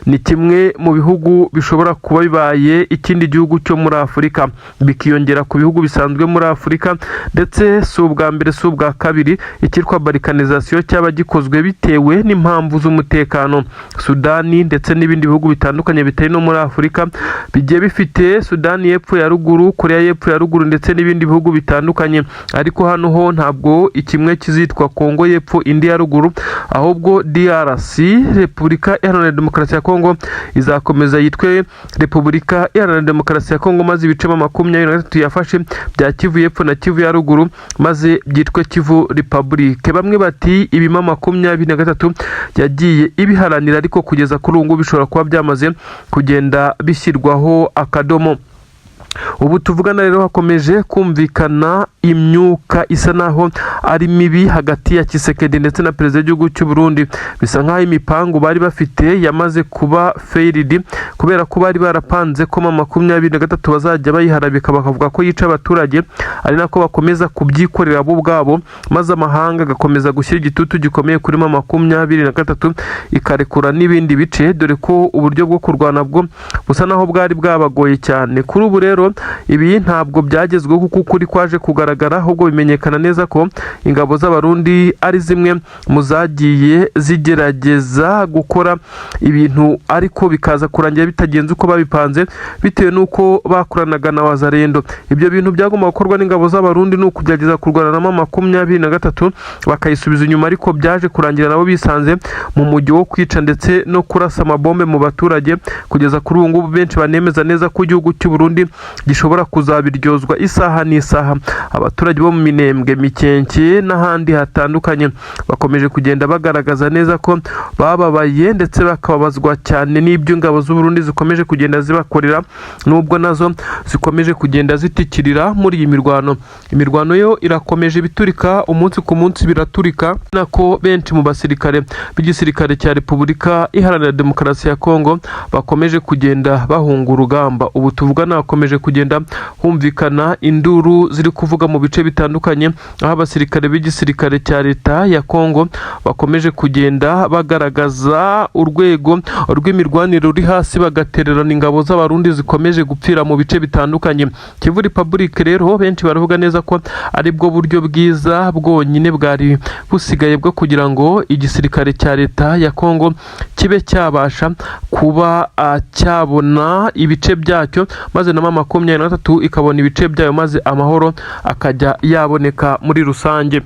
ni kimwe mu bihugu bishobora kuba bibaye ikindi gihugu cyo muri Afurika, bikiyongera ku bihugu bisanzwe muri Afurika. Ndetse si ubwa mbere, si ubwa kabiri icyitwa balkanisation cyaba gikozwe bitewe n'impamvu z'umutekano. Sudani ndetse n'ibindi bihugu bitandukanye bitari no muri Afurika bigiye bifite Sudani y'Epfo ya Ruguru, Korea y'Epfo ya Ruguru ndetse n'ibindi bihugu bitandukanye, ariko hano ho ntabwo ikimwe kizitwa Kongo y'Epfo indi ya Ruguru, ahubwo DRC, Repubulika Iharanira Demokarasi ya Kongo, izakomeza yitwe Repubulika Iharanira Demokarasi ya Kongo, maze ibice 23 yafashe bya Kivu y'Epfo na Kivu ya Ruguru maze byitwe Kivu Republic. Bamwe bati ibi 23 yagiye ibiharanira, ariko kugeza kuri ubu ngubu bishobora kuba byamaze kugenda bishyirwaho akadomo. Ubu tuvugana rero hakomeje kumvikana imyuka isa naho ari mibi hagati ya Tshisekedi ndetse na perezida w'igihugu cy'u Burundi. Bisa nkaho imipangu bari bafite yamaze kuba failed, kubera ko bari barapanze ko 23 bazajya bayiharabika bakavuga ko yica abaturage, ari nako bakomeza kubyikorera bo ubwabo, maze amahanga agakomeza gushyira igitutu gikomeye kuri 23 ikarekura n'ibindi bice, dore ko uburyo bwo kurwana bwo busa naho bwari bwabagoye cyane. Kuri ubu rero ibi ntabwo byagezweho, kuko ukuri kwaje kugaragara, ahubwo bimenyekana neza ko ingabo z'Abarundi ari zimwe mu zagiye zigerageza gukora ibintu, ariko bikaza kurangira bitagenze uko babipanze, bitewe n'uko bakoranaga na Wazalendo. Ibyo bintu byagomba gukorwa n'ingabo z'Abarundi ni ukugerageza kurwana na 23 bakayisubiza inyuma, ariko byaje kurangira nabo bisanze mu mujyi wo kwica ndetse no kurasa amabombe mu baturage. Kugeza kuri ubu ngubu benshi banemeza neza ko igihugu cy'u Burundi gishobora kuzabiryozwa isaha n'isaha. Abaturage bo mu Minembwe, Mikenke n'ahandi hatandukanye bakomeje kugenda bagaragaza neza ko bababaye ndetse bakababazwa cyane n'ibyo ingabo z'u Burundi zikomeje kugenda zibakorera, nubwo nazo zikomeje kugenda zitikirira muri iyi mirwano. Imirwano yo irakomeje, ibiturika umunsi ku munsi biraturika, nako benshi mu basirikare b'igisirikare cya Repubulika Iharanira Demokarasi ya Kongo bakomeje kugenda bahunga urugamba. Ubu tuvugana hakomeje kugenda humvikana induru ziri kuvuga mu bice bitandukanye, aho abasirikare b'igisirikare cya leta ya Kongo bakomeje kugenda bagaragaza urwego rw'imirwanire ruri hasi, bagatererana ingabo z'Abarundi zikomeje gupfira mu bice bitandukanye. Kivu Republic rero, benshi baravuga neza ko aribwo buryo bwiza bwonyine bwari busigaye bwo kugira ngo igisirikare cya leta ya Kongo kibe cyabasha kuba cyabona ibice byacyo, maze na M23 ikabona ibice byayo, maze amahoro akajya yaboneka muri rusange.